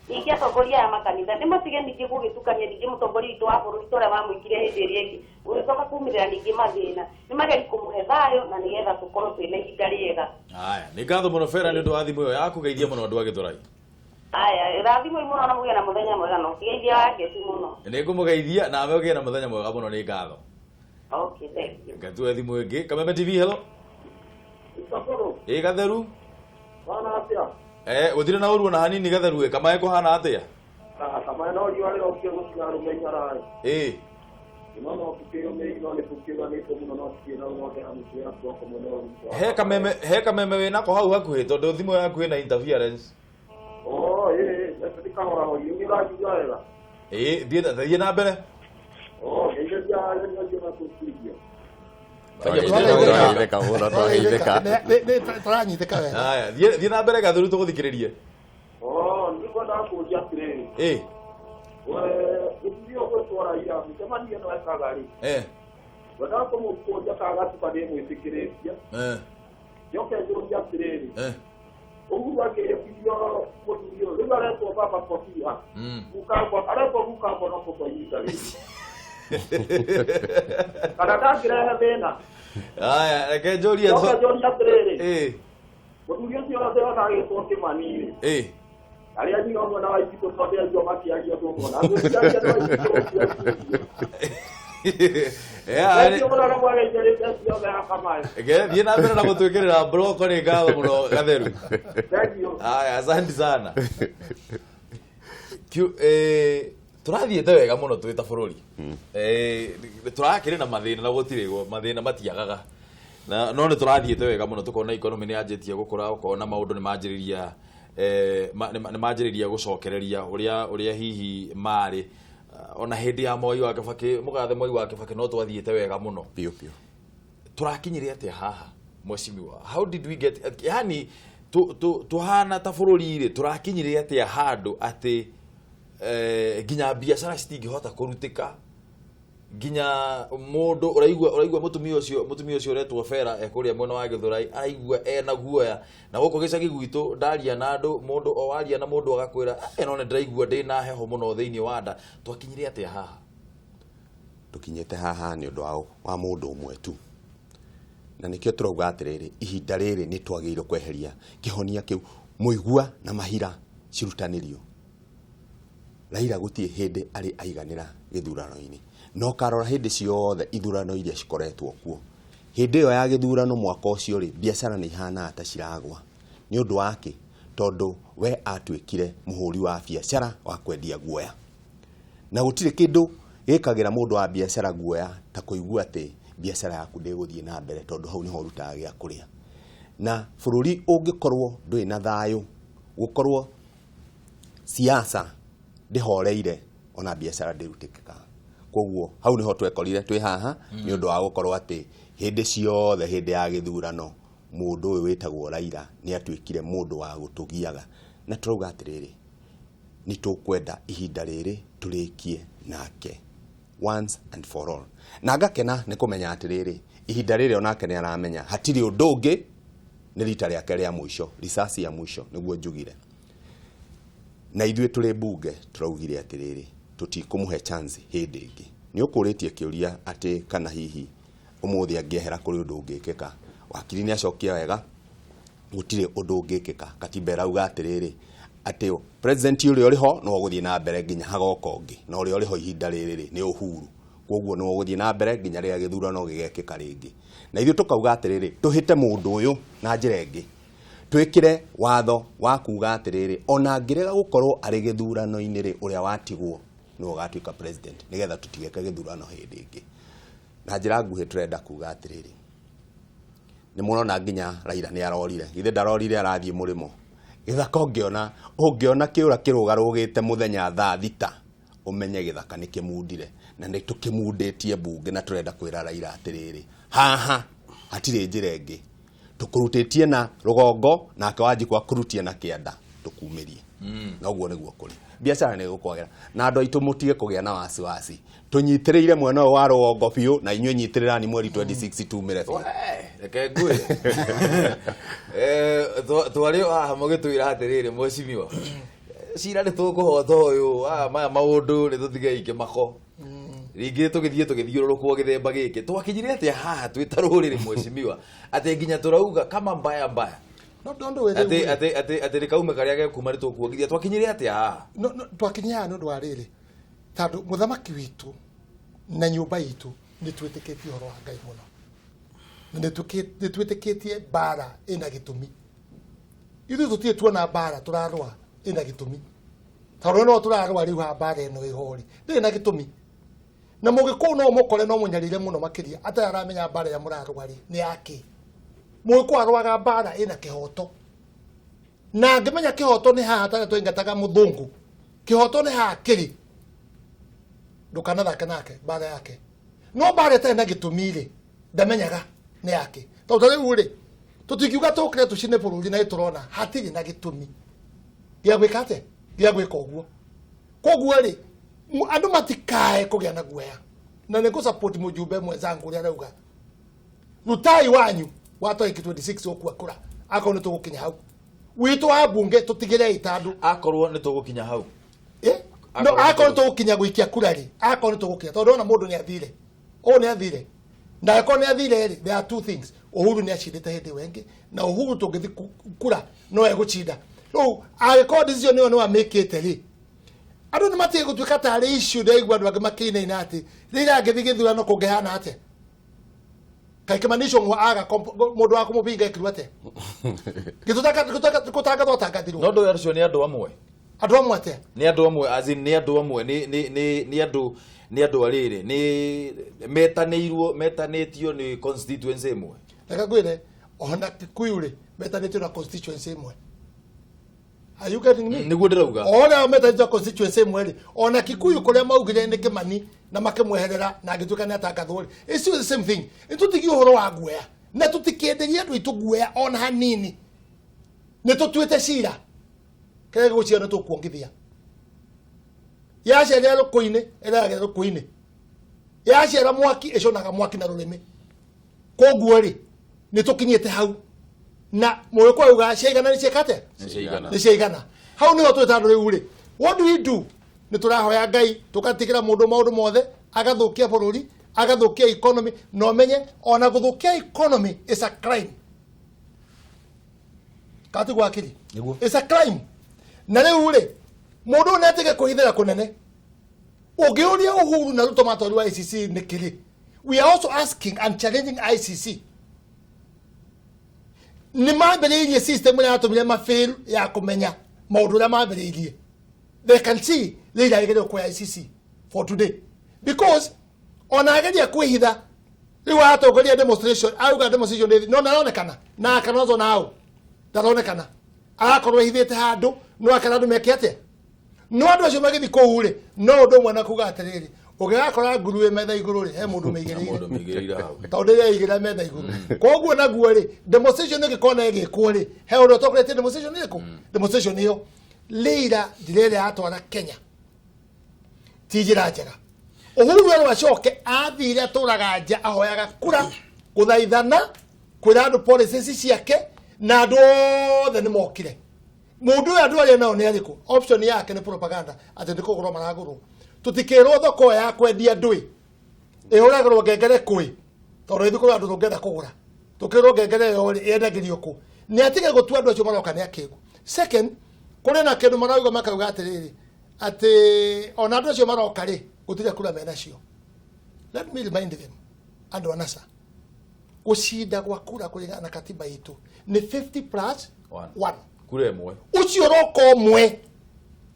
Ningĩ atongoria aya makanitha nĩ matige ningĩ gũgĩtukania ningĩ mũtongoria witũ wa bũrũri ta ũrĩa mamwĩkire hĩndĩ ĩrĩa ĩngĩ gũgĩcoka kumĩrĩra ningĩ mathĩna nĩ mageri kũmũhe thayũ na nĩgetha tũkorwo twĩna ihinda rĩega. Aya, nĩ ngatho mũno Fera nĩ ũndũ wa thimũ ĩyo yaku geithia mũno andũ a Gĩthũrai. Aya, rathimwo mũno na mũgĩe na mũthenya mwega na ũkĩgeithia wake ti mũno. Nĩ ngũmũgeithia nawe ũgĩe na mũthenya mwega mũno, nĩ ngatho. Okay, thank you. Ngatue thimũ ĩngĩ. Kameme TV, hello. Ĩ Gatheru. Bana atia? Gũtirĩ na ũru ona hanini Gatheru ĩ, kamae kũhana atĩa? Kamae no riũa rĩrokire gũtiga arũme iharaĩ. Ĩ. He kameme wĩnako hau hakuhĩ tondũ thimũ yaku ĩna interference. Oh, ĩ, nĩ kahora horia, nĩ ũranjigua wega? Ĩ, thiĩ na mbere. Oh, ngeithĩria acio makũthikĩrĩria. Tũranyitĩka wega. Haya, thiĩ na mbere Gatheru tũgũthikĩrĩrie. Oh, nĩ ngwendaga kũũria atĩrĩrĩ. Ĩ. Mũtumia ũgwĩtwo Raila, mĩcemanio ĩno ekaga rĩ. Ngwendaga kũmũkũria kana gatiba nĩ ĩmwĩtĩkĩrĩtie. Njoke njũrie atĩrĩrĩ. Uhuru akĩhĩtithio mũthuri ũyũ, rĩu aretwo baba Kobia. Aretwo guka Bonoko kwa ihinda rĩrĩ. Kana ndangĩrehe thĩna. Haya, reke njũrie. Njoke njũrie atĩrĩrĩ. Mũthuri ũcio ndĩrona agĩtwo Kĩmani rĩ. Arĩa nyina mwena wa Itito tondũ aigua makĩaria tũmona. Thiĩ na mbere na gũtwĩkĩrĩra bloko, nĩ ngatho mũno Gatheru. Haya, asante sana. Tũrathiĩte wega mũno twĩ ta bũrũri. Tũrakĩrĩ na mathĩna na gũtirĩ mathĩna matiagaga. No nĩ tũrathiĩte wega mũno tũkona economy nĩ yanjĩtie gũkũra, ũkona maũndũ nĩ manjĩrĩria nĩ manjĩrĩria gũcokereria ũrĩa hihi marĩ. Ona hĩndĩ ya Moi wa Kibaki, mũgathe Moi wa Kibaki no twathiĩte wega mũno. Biũ biũ. Tũrakinyire atĩa haha mheshimiwa? How did we get, yani tuhana ta bũrũri rĩ, tũrakinyire atĩa handũ atĩ nginya biacara citingĩhota kũrutĩka, nginya mũndũ ũraigua mũtumia ũcio ũretwo Bera ekũrĩa mwena wa Gĩthũrai araigua ena guoya, na gũkũ gĩcagi gwitũ ndaria na andũ, mũndũ o waria na mũndũ agakwĩra no nĩ ndĩraigua ndĩna heho mũno thĩinĩ wa nda. Twakinyire atĩa haha? Tũkinyĩte haha nĩ ũndũ wa mũndũ ũmwe tu, na nĩkĩo tũrauga atĩrĩrĩ, ihinda rĩrĩ nĩ twagĩrĩirwo kweheria kĩhonia kĩu, mũigua na mahira cirutanĩrio. Raila gũtirĩ hĩndĩ arĩ aiganĩra gĩthurano-inĩ, no karora hĩndĩ ciothe ithurano iria cikoretwo kuo, hĩndĩ ĩyo ya gĩthurano mwaka ũcio rĩ, biacara nĩ ihanaga ta ciragwa. Nĩ ũndũ wa kĩ? Tondũ we atuĩkire mũhũri wa biacara wa kwendia guoya, na gũtirĩ kĩndũ gĩkagĩra mũndũ wa biacara guoya ta kũigua atĩ biacara yaku ndĩgũthiĩ na mbere, tondũ hau nĩho ũrutaga gĩa kũrĩa. Na bũrũri ũngĩkorwo ndũrĩ na thayũ, gũkorwo siasa ndĩhoreire, ona biacara ndĩrutĩkĩkaga. Koguo hau niho twekorire twĩ haha, nĩ ũndũ wa gũkorwo atĩ hĩndĩ ciothe hĩndĩ ya gĩthurano mũndũ ũyũ wĩtagwo Raila nĩ atuĩkire mũndũ wa gũtũgiaga. Na tũrauga atĩrĩrĩ, nĩ tũkwenda ihinda rĩrĩ tũrĩkie nake once and for all. Na ngakena nĩ kũmenya atĩrĩrĩ, ihinda rĩrĩ onake nĩ aramenya hatirĩ ũndũ ũngĩ, nĩ rita rĩake rĩa mũico, risasi ya mũico nĩguo njugire. Na ithuĩ tũrĩ mbunge tũraugire atĩrĩrĩ, tũtikũmũhe chance hĩndĩ ĩngĩ. Nĩ ũkũrĩtie kĩũria atĩ kana hihi ũmũthĩ angĩehera kũrĩ ũndũ ũngĩkĩka. Wakiri nĩ acokia wega, gũtirĩ ũndũ ũngĩkĩka. Katiba ĩrauga atĩrĩrĩ, atĩ president ũrĩa ũrĩ ho no ũgũthiĩ na mbere nginya hagoka ũngĩ, na ũrĩa ũrĩ ho ihinda rĩrĩ rĩ nĩ Uhuru, koguo no ũgũthiĩ na mbere nginya rĩrĩa gĩthurano gĩgekĩka rĩngĩ. Na ithuĩ tũkauga atĩrĩrĩ, tũhĩte mũndũ ũyũ na njĩra ĩngĩ, twĩkĩre watho wa kuga atĩrĩrĩ, ona angĩrega gũkorwo arĩ gĩthurano-inĩ rĩ, ũrĩa watigwo nĩwe ũgatuĩka president, nĩgetha tũtigeke gĩthurano hĩndĩ ĩngĩ. Na njĩra nguhĩ tũrenda kuga atĩrĩrĩ, nĩ mũrona nginya Raila nĩ arorire, githĩ ndarorire arathiĩ mũrĩmo. Gĩthaka ũngĩona kĩũra kĩrũgarũgĩte mũthenya thaa 6, ũmenye gĩthaka nĩ kĩmundire, na nĩ tũkĩmundĩtie mbunge, na tũrenda kwĩra Raila atĩrĩrĩ, haha hatirĩ njĩra ĩngĩ, tũkũrutĩtie na rũgongo nake Wanjikũ akũrutie na kĩanda, tũkumĩrie. Na ũguo nĩguo kũrĩ. Biacara nĩ ĩgũkwagĩra, na andũ aitũ mũtige kũgĩa na wasiwasi, tũnyitĩrĩire mwena ũyũ wa rũgongo biũ, na inyuĩ nyitĩrĩrani mweri 26 tumĩre biũ. Reke ngwĩre. Twarĩ haha mũgĩtwĩra atĩrĩrĩ, mheshimiwa, cira nĩ tũkũhota ũyũ, maya maũndũ nĩ tũtige kĩmako. Rĩngĩ tũgĩthiĩ tũgĩthiũrũrũkwo gĩthemba gĩkĩ. Twakinyire atĩa haha twĩ ta rũrĩrĩ mheshimiwa, atĩ nginya tũrauga kama mbaya mbaya. No ndũ wĩ Atĩ atĩ atĩ atĩ rĩkaume karĩa gekuma nĩtũkuongithia twakinyire atĩa haha? No twakinyia haha nĩ ũndũ wa rĩrĩ, tondũ mũthamaki witũ na nyũmba itũ nĩ twĩtĩkĩtie ũhoro wa Ngai mũno, na nĩ twĩtĩkĩtie mbara ĩna gĩtũmi. Ithuĩ tũtirĩ tuona mbara tũrarũa ĩna gĩtũmi, tondũ no tũrarũa rĩu haha mbara ĩno ĩho rĩ ndĩrĩ na gĩtũmi. Na mũgĩkũyũ no mũkore no mũnyarire mũno makĩria atarĩ aramenya mbara ĩrĩa mũrarũa rĩ nĩ yakĩ. Mũgĩkũyũ arũaga mbara ĩna kĩhoto, na angĩmenya kĩhoto nĩ haha tarĩa twaingataga mũthũngũ, kĩhoto nĩ haha kĩrĩ, ndũkanathake nake mbara yake. No mbara ĩtarĩ na gĩtũmi rĩ ndamenyaga nĩ yake. Tondũ ta rĩu rĩ tũtingiuga tũkĩre tũcine bũrũri na tũrona hatirĩ na gĩtũmi gĩa gwĩka atĩa, gĩa gwĩka ũguo. Koguo rĩ andũ matikae kũgĩa na guoya, na nĩ ngũ-support mũjumbe mwenzangu ũrĩa arauga rutai wanyu wa 2026 ũkua kura akorwo nĩ tũgũkinya hau witũ wa bunge tũtigĩrei tandũ akorwo nĩ tũgũkinya hau. No akorwo nĩ tũgũkinya gũikia kura rĩ, akorwo nĩ tũgũkinya, tondũ ona mũndũ nĩ athire, ũũ nĩ athire, na akorwo nĩ athire rĩ, there are two things. Uhuru nĩ acindĩte hĩndĩ ĩyo ĩngĩ, na Uhuru tũngĩthi kura no egũcinda. Rĩu angĩkorwo decision ĩyo nĩ wamĩkĩte rĩ, andũ nĩ matige gũtuĩka tarĩ issue. Ndaigua andũ angĩ makĩinaina atĩ rĩrĩa angĩthiĩ gĩthurano kũngĩhana atĩa, kaĩ Kĩmani Ichung'wa aga mũndũ wa kũmũbinga ekirwo atĩa? Gĩtũtangathwo atangathirwo. No ndũ acio nĩ andũ amwe. Andũ amwe atĩa? Nĩ andũ amwe, as in nĩ andũ amwe, nĩ nĩ nĩ nĩ andũ, nĩ andũ arĩrĩ nĩ metanĩirwo, metanĩtio nĩ constituency ĩmwe. Reke ngwĩre, ona Kikuyu rĩ metanĩtio na constituency ĩmwe. Are you getting me? Nĩguo ndĩrauga. O ũrĩa metanĩtio na constituency ĩmwe rĩ, ona Kikuyu kũrĩa maugire nĩ Kĩmani na makĩmweherera na angĩtuĩka nĩ atangathwo rĩ, it's still the same thing. Nĩ tũtigie ũhoro wa guoya na tũtikĩenderie andũ aitũ guoya ona hanini. Nĩ tũtuĩte cira kĩrĩa gĩgũcira nĩ tũkuongithia. Yaciarĩra rũkũ-inĩ ĩreragĩra rũkũ-inĩ, yaciara mwaki ĩconaga mwaki na rũrĩmĩ. Koguo rĩ nĩ tũkinyĩte hau, na mũgĩkũyũ auga ciaigana nĩ ciĩka atĩa? Nĩ ciaigana. Nĩ ciaigana. Hau nĩho twĩ tandũ rĩu rĩ, what do we do? Nĩ tũrahoya Ngai tũgatigĩra mũndũ maũndũ mothe, agathũkia bũrũri, agathũkia economy. Na ũmenye ona gũthũkia economy is a crime. Katigwo akiri? Nĩguo. It's a crime. Na rĩu rĩ mũndũ ũyũ nĩatige kwĩhithĩra kũnene. Ũngĩũria Uhuru na Ruto matwarirwo ICC nĩkĩ rĩ, we are also asking and challenging ICC. Nĩ mambĩrĩirie system ĩrĩa yatũmire mafail ya kũmenya maũndũ ũrĩa mambĩrĩirie. They can see Raila agĩrĩirwo kuoya ICC for today, because ona ageria kwĩhitha rĩu atongoria demonstration, auga demonstration nĩ no ndaronekana, na akanozo nao ndaronekana, arakorwo ehithĩte handũ, no akera andũ meke atĩa? No andũ acio magĩthiĩ kũu rĩ, no ũndũ ũmwe na kuga atĩrĩrĩ, ũngĩgakora nguru ĩ metha igũrũ rĩ, he mũndũ mĩigĩrĩire. Mũndũ mĩigĩrĩire hau. Tondũ rĩrĩa aigĩrĩra metha igũrũ. Koguo naguo rĩ, demonstration ĩngĩkorwo na ĩgĩkwo rĩ, he ũrĩa ũtongoretie demonstration ĩrĩkũ? Demonstration ĩyo Raila njĩra ĩrĩa yatwara Kenya ti njĩra njega. Uhuru erwo acoke, athire atũraga nja ahoyaga kura, gũthaithana, kwĩra andũ policies ciake, na andũ othe nĩ mokire. Mũndũ ũyũ andũ arĩa nao nĩ arĩkũ? Option yake nĩ propaganda atĩ nĩ kũgũrwo maragũrwo. Tũtikĩrwo thoko ya kwendia ndũĩ ĩhũragĩrwo ngengere kũĩ, tondũ ithuĩ kũrĩ andũ tũngĩenda kũgũra, tũkĩrwo ngengere ĩyo rĩ yendagĩrio kũ. Nĩ atige gũtua andũ acio maroka nĩ akĩgu. Second, kũrĩ na kĩndũ marauga, makauga atĩrĩrĩ, atĩ ona andũ acio maroka rĩ gũtirĩ kura menacio. Let me remind them, andũ a NASA, gũcinda gwa kura kũringana na katiba itũ nĩ 50 plus One. 1. Kura ĩmwe. Ũcio ũroka ũmwe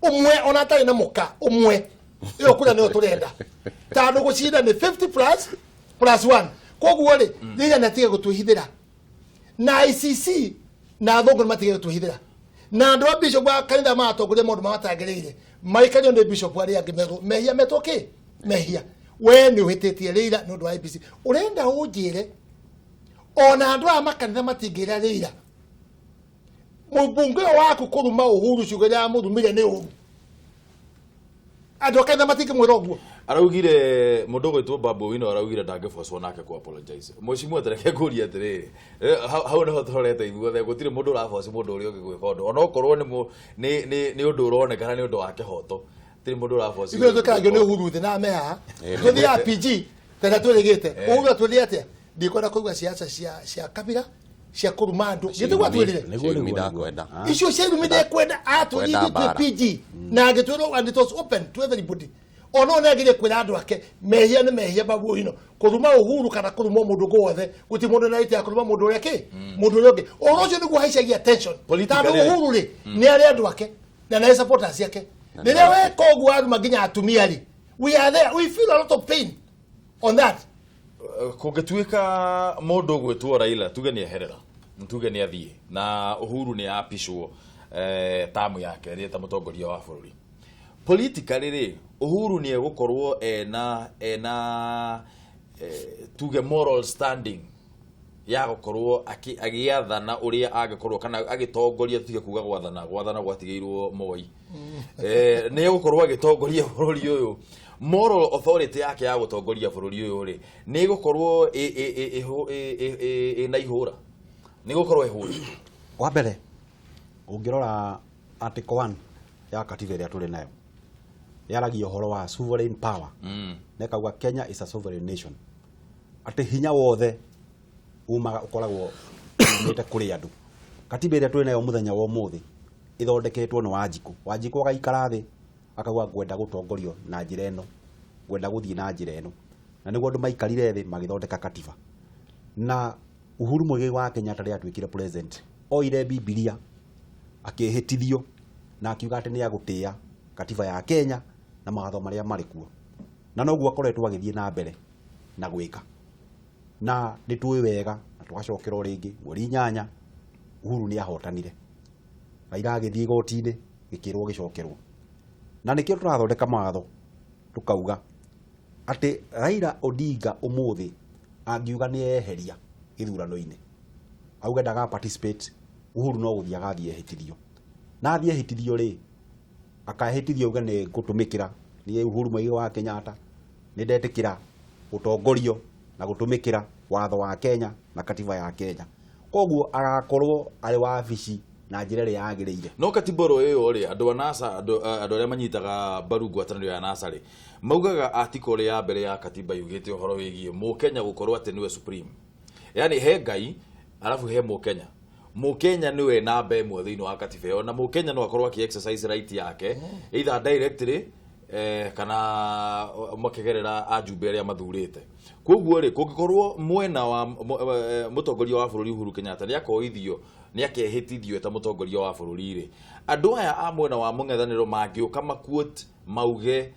ũmwe ona atarĩ na mũka ũmwe, ĩyo kura nĩyo tũrenda, tondũ gũcinda nĩ 50 plus 1. Koguo rĩ, Raila nĩ atige gũtwĩhithĩra, na ICC na athũngũ nĩ matige gũtwĩhithĩra, na andũ a bishop a kanitha maratongoria maũndũ matagĩrĩire maikario nĩ bishop arĩa angĩ merwo mehia metwo kĩ mehia. We nĩ ũhĩtĩtie Raila nĩ ũndũ wa IEBC. Ũrenda ũnjĩre ona andũ aya makanitha matingĩra Raila mũmbunge ũyũ waku kũruma Uhuru ciugo iria amũrumire nĩ ũru, andũ a kanitha matingĩmwĩra ũguo. Araugire mũndũ ũgwĩtwo Babu Owino araugire ndangĩbocwo nake ku apologize. Mheshimiwa, tareke ngũrie atĩrĩrĩ, hau nĩho tũrorete ithuothe, gũtirĩ mũndũ ũraboci mũndũ ũrĩa ũngĩ gwĩka ũndũ onokorwo nĩ ũndũ ũronekana nĩ ũndũ wa kĩhoto, gũtirĩ mũndũ ũraboci. Ithuĩ twĩkaragio nĩ Uhuru thĩ na ame haha tũthiaga PG tena twĩrĩgĩte. Uhuru atwĩrire atĩa? Ndikwenda kũigua ciaca cia kabira. Cia kũruma andũ. Gĩthugu atwĩrire. Nĩguo ndakwenda. Icio cia irumi ndekwenda atwĩrire ithuĩ PG na agĩtwĩrwo, and it was open to everybody. Ona nĩ agĩrie kwĩra andũ ake mehia nĩ mehia Babu Owino. Kũruma Uhuru kana kũruma mũndũ ũngĩ wothe, gũtirĩ mũndũ na right ya kũruma mũndũ ũrĩa kĩ mũndũ ũrĩa ũngĩ. Ũhoro ũcio nĩguo haicagia tension. Tondũ Uhuru rĩ nĩ arĩ andũ ake na nĩ supporters ciake. Rĩrĩa weka ũguo aruma nginya atumia rĩ, we are there, we feel a lot of pain on that. Kũngĩtuĩka mũndũ ũgwĩtwo Raila tuge nĩ eherera, tuge nĩ athiĩ na Uhuru nĩ apicwo tamu yake rĩ ta mũtongoria wa bũrũri, politically rĩ Uhuru nĩ egũkorwo ena tuge moral standing ya gũkorwo agĩathana ũrĩa angĩkorwo kana agĩtongoria, tutige kuga gwathana gwatigĩirwo Moi, nĩ egũkorwo agĩtongoria bũrũri ũyũ. Moral authority yake ya gũtongoria bũrũri ũyũ rĩ nĩ ĩgũkorwo ĩna ihũra, nĩ ĩgũkorwo ĩhũra. Wa mbere ũngĩrora article 1 ya katiba ĩrĩa tũrĩ nayo yaragia ũhoro wa sovereign power, na ĩkauga Kenya is a sovereign nation, atĩ hinya wothe umaga ũkoragwo umĩte kũrĩ andũ. Katiba ĩrĩa twĩ nayo mũthenya wa ũmũthĩ ĩthondeketwo nĩ Wanjikũ. Wanjikũ agaikara thĩ akauga ngwenda gũtongorio na njĩra ĩno, ngwenda gũthiĩ na njĩra ĩno, na nĩguo andũ maikarire thĩ magĩthondeka katiba. Na Uhuru Muigai wa Kenyatta rĩrĩa atuĩkire president oire Bibilia akĩhĩtithio na akiuga atĩ nĩ agũtĩĩa katiba ya Kenya na mawatho marĩa marĩ kuo, na noguo akoretwo agĩthiĩ na mbere na gwĩka. Na nĩ tũĩ wega na tũgacokera o rĩngĩ mweri 8 Uhuru nĩ ahotanire, Raila agĩthiĩ igoti-inĩ gĩkĩrwo gĩcokerwo. Na nĩkĩo tũrathondeka mawatho tũkauga atĩ Raila Odinga ũmũthĩ angiuga nĩ eheria gĩthurano-inĩ, auge ndaga participate, Uhuru no gũthiĩ agathiĩ ehĩtithio, na athiĩ ehĩtithio rĩ akahĩtithio auge nĩ ngũtũmĩkĩra niĩ Uhuru Muigai wa Kenyatta nĩ ndetĩkĩra gũtongorio na gũtũmĩkĩra watho wa Kenya na katiba ya Kenya. Koguo agakorwo arĩ wabici na njĩra ĩrĩa yagĩrĩire. No katiba oro ĩyo rĩ, andũ a NASA, andũ arĩa manyitaga mbaru ngwatanĩro ya NASA rĩ, maugaga article ĩrĩa ya mbere ya katiba yugĩte ũhoro wĩgiĩ mũkenya gũkorwo atĩ nĩwe supreme, yani he Ngai alafu he mũkenya. Mũkenya nĩwe namba ĩmwe thĩinĩ wa katiba ĩyo, na mũkenya no akorwo akĩ exercise right yake either directly kana makĩgerera ajumbe arĩa mathurĩte. Koguo rĩ kũngĩkorwo mwena wa mũtongoria wa bũrũri Uhuru Kenyatta nĩ akoithio, nĩ akehĩtithio ta mũtongoria wa bũrũri rĩ, andũ aya a mwena wa mũng'ethanĩro mangĩũka maquote mauge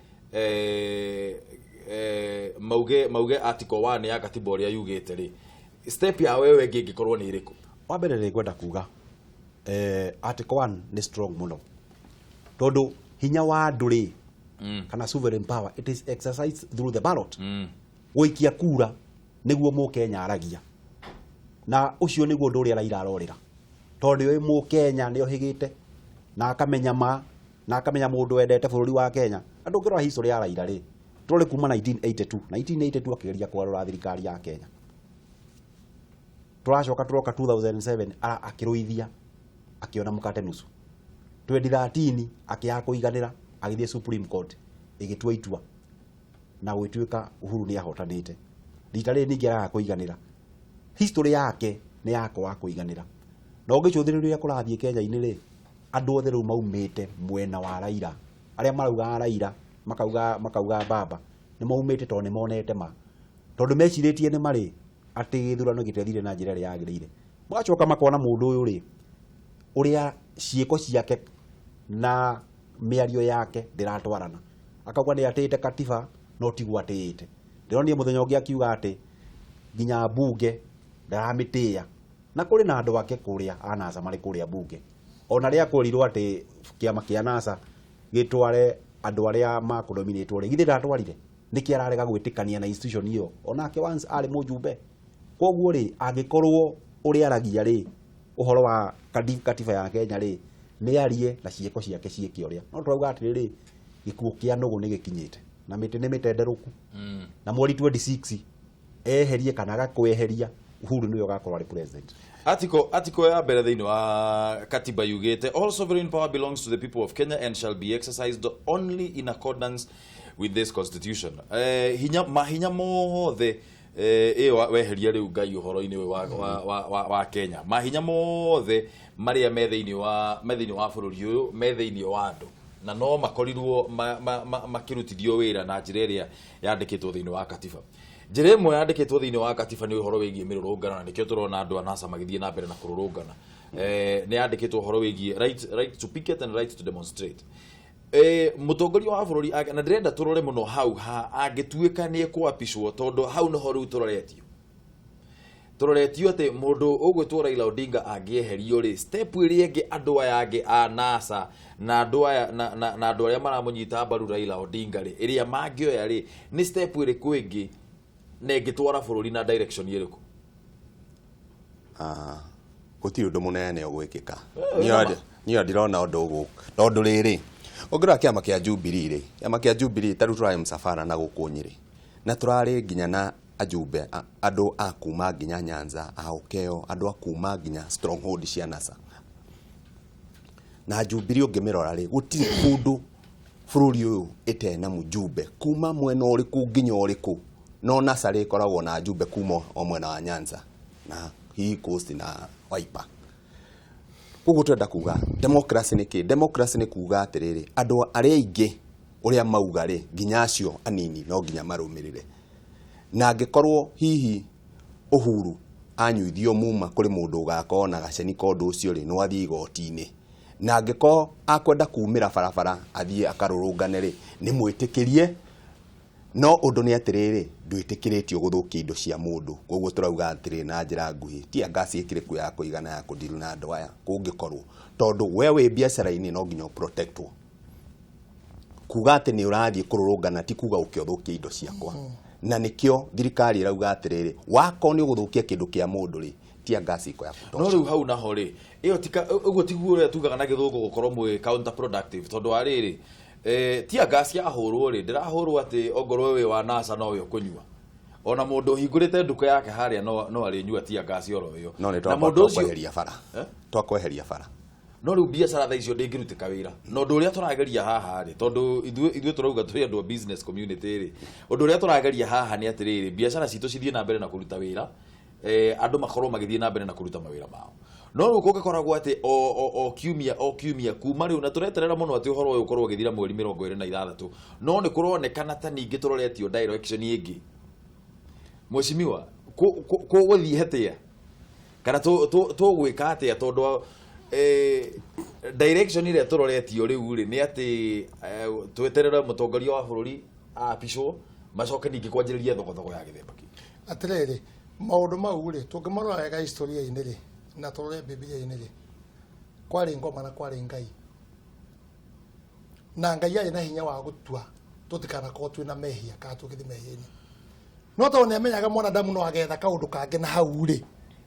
mauge article 1 ya katiba ũrĩa yugĩte rĩ, step ya wewe ĩngĩ ĩngĩkorwo nĩ ĩrĩkũ? Wa mbere nĩ ngwenda kuga article 1 nĩ strong mũno, tondũ hinya wa andũ rĩ kana sovereign power, it is exercised through the ballot. Gũikia kura nĩguo mũkenya aragia, na ũcio nĩguo ũndũ ũrĩa Raila arorĩra, tondũ nĩoĩ mũkenya nĩohĩgĩte na akamenya ma na akamenya mũndũ wendete bũrũri wa Kenya. Andũ ũngĩrora history ya Raila rĩ, tũrore kuma 1982 1982 akĩgeria kwarũra thirikari ya Kenya, tũracoka tũroka 2007 akĩrũithia akĩona mũkate nusu, 2013 akĩaga kũiganĩra agĩthiĩ Supreme Court ĩgĩtua itua na gwĩtuĩka Uhuru nĩ ahotanĩte. Rita rĩrĩ ningĩ araga kũiganĩra, history yake nĩ ya kwaga kũiganĩra. Na ũngĩcũthĩrĩria ũrĩa kũrathiĩ Kenya-inĩ rĩ, andũ othe rĩu maumĩte mwena wa Raila, arĩa marauga Raila makauga baba nĩ maumĩte tondũ nĩ monete ma, tondũ mecirĩtie nĩ marĩ atĩ gĩthurano gĩtiathire na njĩra ĩrĩa yagĩrĩire. Magacoka makona mũndũ ũyũ rĩ ũrĩa ciĩko ciake na mĩario yake ndĩratwarana, akauga nĩ atĩĩte katiba no tiguo atĩĩte. Ndĩronire mũthenya ũngĩ akiuga atĩ nginya mbunge ndaramĩtĩĩa, na kũrĩ na andũ ake kũrĩa a NASA marĩ kũrĩa mbunge. Ona rĩrĩa kwĩrirwo atĩ kĩama kĩa NASA gĩtware andũ arĩa makũnominĩtwo rĩ, githĩ ndatwarire? Nĩkĩ ararega gwĩtĩkania na institution ĩyo? Onake once arĩ mũjumbe. Koguo rĩ angĩkorwo ũrĩa aragia rĩ ũhoro wa katiba ya Kenya rĩ, nĩ arie na ciĩko ciake ciĩke ũrĩa. No tũrauga atĩrĩrĩ, gĩkuũ kĩa nũgũ nĩ gĩkinyĩte na mĩtĩ nĩ mĩtenderũku, na mweri 26 eherie kana agakweheria, Uhuru nĩwe ũgakorwo arĩ president. Article ya mbere thĩinĩ wa katiba yugĩte all sovereign power belongs to the people of Kenya and shall be exercised only in accordance with this constitution. Hinya mahinya mothe Ĩyo weheria rĩu Ngai ũhoro-inĩ ũyũ wa Kenya, mahinya mothe marĩa me thĩinĩ wa bũrũri ũyũ me thĩinĩ wa andũ, na no makorirwo makĩrutithio wĩra na njĩra ĩrĩa yandĩkĩtwo thĩinĩ wa katiba. Njĩra ĩmwe yandĩkĩtwo thĩinĩ wa katiba nĩ ũhoro wĩgiĩ mĩrũrũngano, na nĩkĩo tũrona andũ a NASA magĩthiĩ na mbere na kũrũrũngana. Nĩ yandĩkĩtwo ũhoro wĩgiĩ right to picket and right to demonstrate. Mũtongoria wa bũrũri, na ndĩrenda tũrore mũno hau ha angĩtuĩka nĩ ekwapicwo, tondũ hau nĩho rĩu tũroretio atĩ mũndũ ũgwĩtwo Raila Odinga angĩeherio rĩ, step ĩrĩa ĩngĩ andũ aya angĩ a NASA na andũ aya na andũ arĩa maramũnyita mbaru Raila Odinga rĩ, ĩrĩa mangĩoya rĩ, nĩ step ĩrĩkũ ĩngĩ na ĩngĩtwara bũrũri na direction ĩrĩkũ? Gũtirĩ ũndũ mũnene ũgwĩkĩka. Niĩ ndirona ũndũ ũgũka tondũ rĩrĩ, ũngĩrora kĩama kĩa Jubilee rĩ, kĩama kĩa Jubilee ta rĩu tũrarĩ msafara na gũkũ Nyĩrĩ, na tũrarĩ nginya na ajumbe andũ a kuma nginya Nyanza, a Okeyo, andũ a kuma nginya stronghold cia NASA. Na Jubilee ũngĩmĩrora rĩ, gũtirĩ kũndũ bũrũri ũyũ ĩtena mũjumbe kuma mwena ũrĩkũ nginya ũrĩkũ, no NASA rĩ ĩkoragwo na ajumbe kuma o mwena wa Nyanza na hihi Coast na Wiper. Koguo twenda kuga democracy nĩ kĩ? Democracy nĩ kuga atĩrĩrĩ, andũ arĩa aingĩ ũrĩa mauga rĩ, nginya acio anini no nginya marũmĩrĩre. Na angĩkorwo hihi Uhuru anyuithio muma kũrĩ mũndũ ũgakorwo na gaceni ka ũndũ ũcio rĩ, no athiĩ igoti-inĩ. Na angĩkorwo akwenda kumĩra barabara athiĩ akarũrũngane rĩ, nĩ mwĩtĩkĩrie. No ũndũ nĩ atĩrĩrĩ, ndwĩtĩkĩrĩtio gũthũkia indo cia mũndũ. Koguo tũrauga atĩrĩrĩ na njĩra nguhĩ, tear gas ĩkĩrĩ kuo ya kũigana ya kũdeal na andũ aya kũngĩkorwo, tondũ we wĩ biacara-inĩ no nginya ũprotectwo. Kuga atĩ nĩ ũrathiĩ kũrũrũngana ti kuga ũke ũthũkie indo ciakwa. Na nĩkĩo thirikari ĩrauga atĩrĩrĩ, wakorwo nĩ ũgũthũkia kĩndũ kĩa mũndũ rĩ, tear gas iko ya kũtosha. No rĩu hau naho rĩ, ĩyo tika ũguo tiguo ũrĩa tugaga na gĩthũngũ gũkorwo mwĩ counterproductive, tondũ wa rĩrĩ, tear gas yahũrwo rĩ, ndĩrahũrwo atĩ ongorwo wĩ wa NASA no we ũkũnyua. Ona mũndũ ũhingũrĩte nduka yake harĩa no arĩnyua tear gas oro ĩyo. No nĩ twakweheria bara. Twakweheria bara. No rĩu biacara thaa icio ndĩngĩrutĩka wĩra. Na ũndũ ũrĩa tũrageria haha rĩ, tondũ ithuĩ tũrauga tũrĩ andũ a business community rĩ, ũndũ ũrĩa tũrageria haha nĩ atĩrĩrĩ, biacara citũ cithiĩ na mbere na kũruta wĩra, andũ makorwo magĩthiĩ na mbere na kũruta mawĩra mao. No rĩu kũngĩkoragwo atĩ o kiumia kuma rĩu, na tũreterera mũno atĩ ũhoro ũyũ ũkorwo ũgĩthira mweri 26, no nĩ kũronekana ta ningĩ tũroretio direction ĩngĩ. Mheshimiwa, kũgũthiĩ atĩa? Kana tũgwĩka atĩa? Tondũ direction ĩrĩa tũroretio rĩu rĩ, nĩ atĩ tweterere mũtongoria wa bũrũri apicwo, macoke ningĩ kwanjĩrĩria thogothogo ya gĩthemba kĩu. Atĩrĩrĩ, maũndũ mau rĩ, tũngĩmarora wega historia-inĩ rĩ, na tũrore Biblia-inĩ rĩ, kwarĩ ngoma na kwarĩ Ngai. Na Ngai arĩ na hinya wa gũtua tũtikanakorwo twĩna mehia kana tũgĩthiĩ mehia-inĩ. No tondũ nĩ amenyaga mwanadamu no agetha kaũndũ kangĩ na hau rĩ,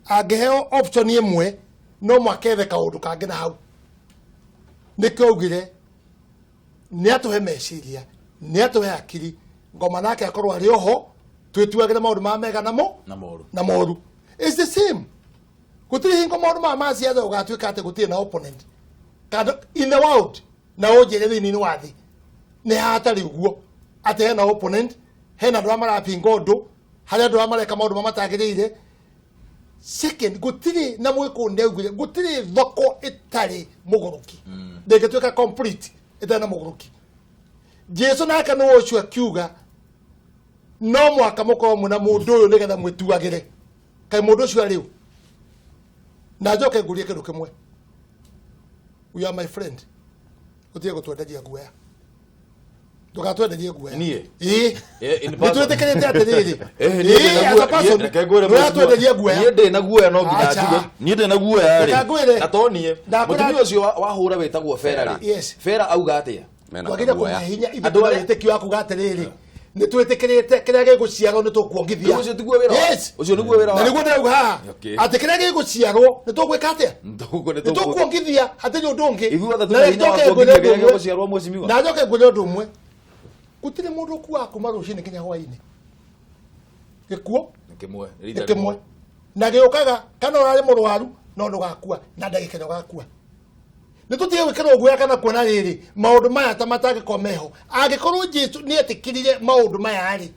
angĩheo option ĩmwe no mũhaka ethe kaũndũ kangĩ na hau. Nĩkĩo augire nĩ atũhe meciria, nĩ atũhe akiri, ngoma nake akorwo arĩ oho, twĩtuagĩre maũndũ ma mega namo na moru. It's the same. Gũtirĩ hingo maũndũ maya ma ciatha ũgatuĩka atĩ gũtirĩ na opponent. Kana in the world na ũnjĩre thĩinĩ wa thĩ nĩ hatarĩ ũguo atĩ hena opponent, hena andũ arĩa marapinga ũndũ, harĩ andũ arĩa mareka maũndũ marĩa matagĩrĩire. Second, gũtirĩ na mwĩkũ nĩ augire gũtirĩ thoko ĩtarĩ mũgũrũki. Ndĩngĩtuĩka complete ĩtarĩ na mũgũrũki. Jesu nake nĩ ũcio akiuga no mũhaka mũkorwo mwĩna mũndũ ũyũ nĩgetha mwĩtuagĩre. Kaĩ mũndũ ũcio arĩ ũ? Na njoke ngũrie kĩndũ kĩmwe. You are my friend. Ũtige gũtwenderia guoya. Ndũgatwenderie guoya. Niĩ? Ĩĩ. In person. Nĩtwĩtĩkĩrĩte atĩrĩrĩ. Niĩ Ĩĩ, as a person, reke ngwĩre mheshimiwa. nĩũratwenderia guoya. Niĩ ndĩ na guoya no nginya Acha. njuge. Niĩ ndĩ na guoya rĩ. Reke ngwĩre. Na to niĩ. Ndakwĩra- Mũtumia ũcio wahũra wĩtagwo Fera rĩ. Yes. Fera auga atĩa? Mena Twagĩrĩire kaguoya. kũmahe hinya ithuĩ Andũ twĩna arĩa- wĩtĩkio wa kuga atĩrĩrĩ, nĩtwĩtĩkĩrĩte kĩrĩa gĩgũciarwo nĩtũkuongithia. Rĩu ũcio tiguo wĩra wa- Yes. ũcio nĩguo wĩra Na wa- nĩguo ndĩrauga haha. Okay. Atĩ kĩrĩa gĩgũciarwo nĩtũgwĩka atĩa? Nĩtũkũ- Nĩtũkuongithia hatirĩ ũndũ ũngĩ. Ithuothe Na twĩna hinya wa njoke ngwĩre kuongithia ũndũ kĩrĩa ũmwe. gĩgũciarwo, mheshimiwa. Na njoke ngwĩre ũndũ ũmwe. Gũtirĩ mũndũ ũkuaga kuma rũcinĩ nginya hwaĩ-inĩ. Gĩkuũ Nĩ kĩmwe, nĩ nĩ rita kĩmwe. rĩmwe. Na gĩũkaga kana ũrarĩ mũrwaru no ndũgakua na ndagĩka ĩno ũgakua. Nĩ tũtige gwĩkĩrwo guoya kana kuona rĩrĩ maũndũ maya ta matangĩkorwo meho. Angĩkorwo Jesũ nĩ etĩkĩrire maũndũ maya rĩ,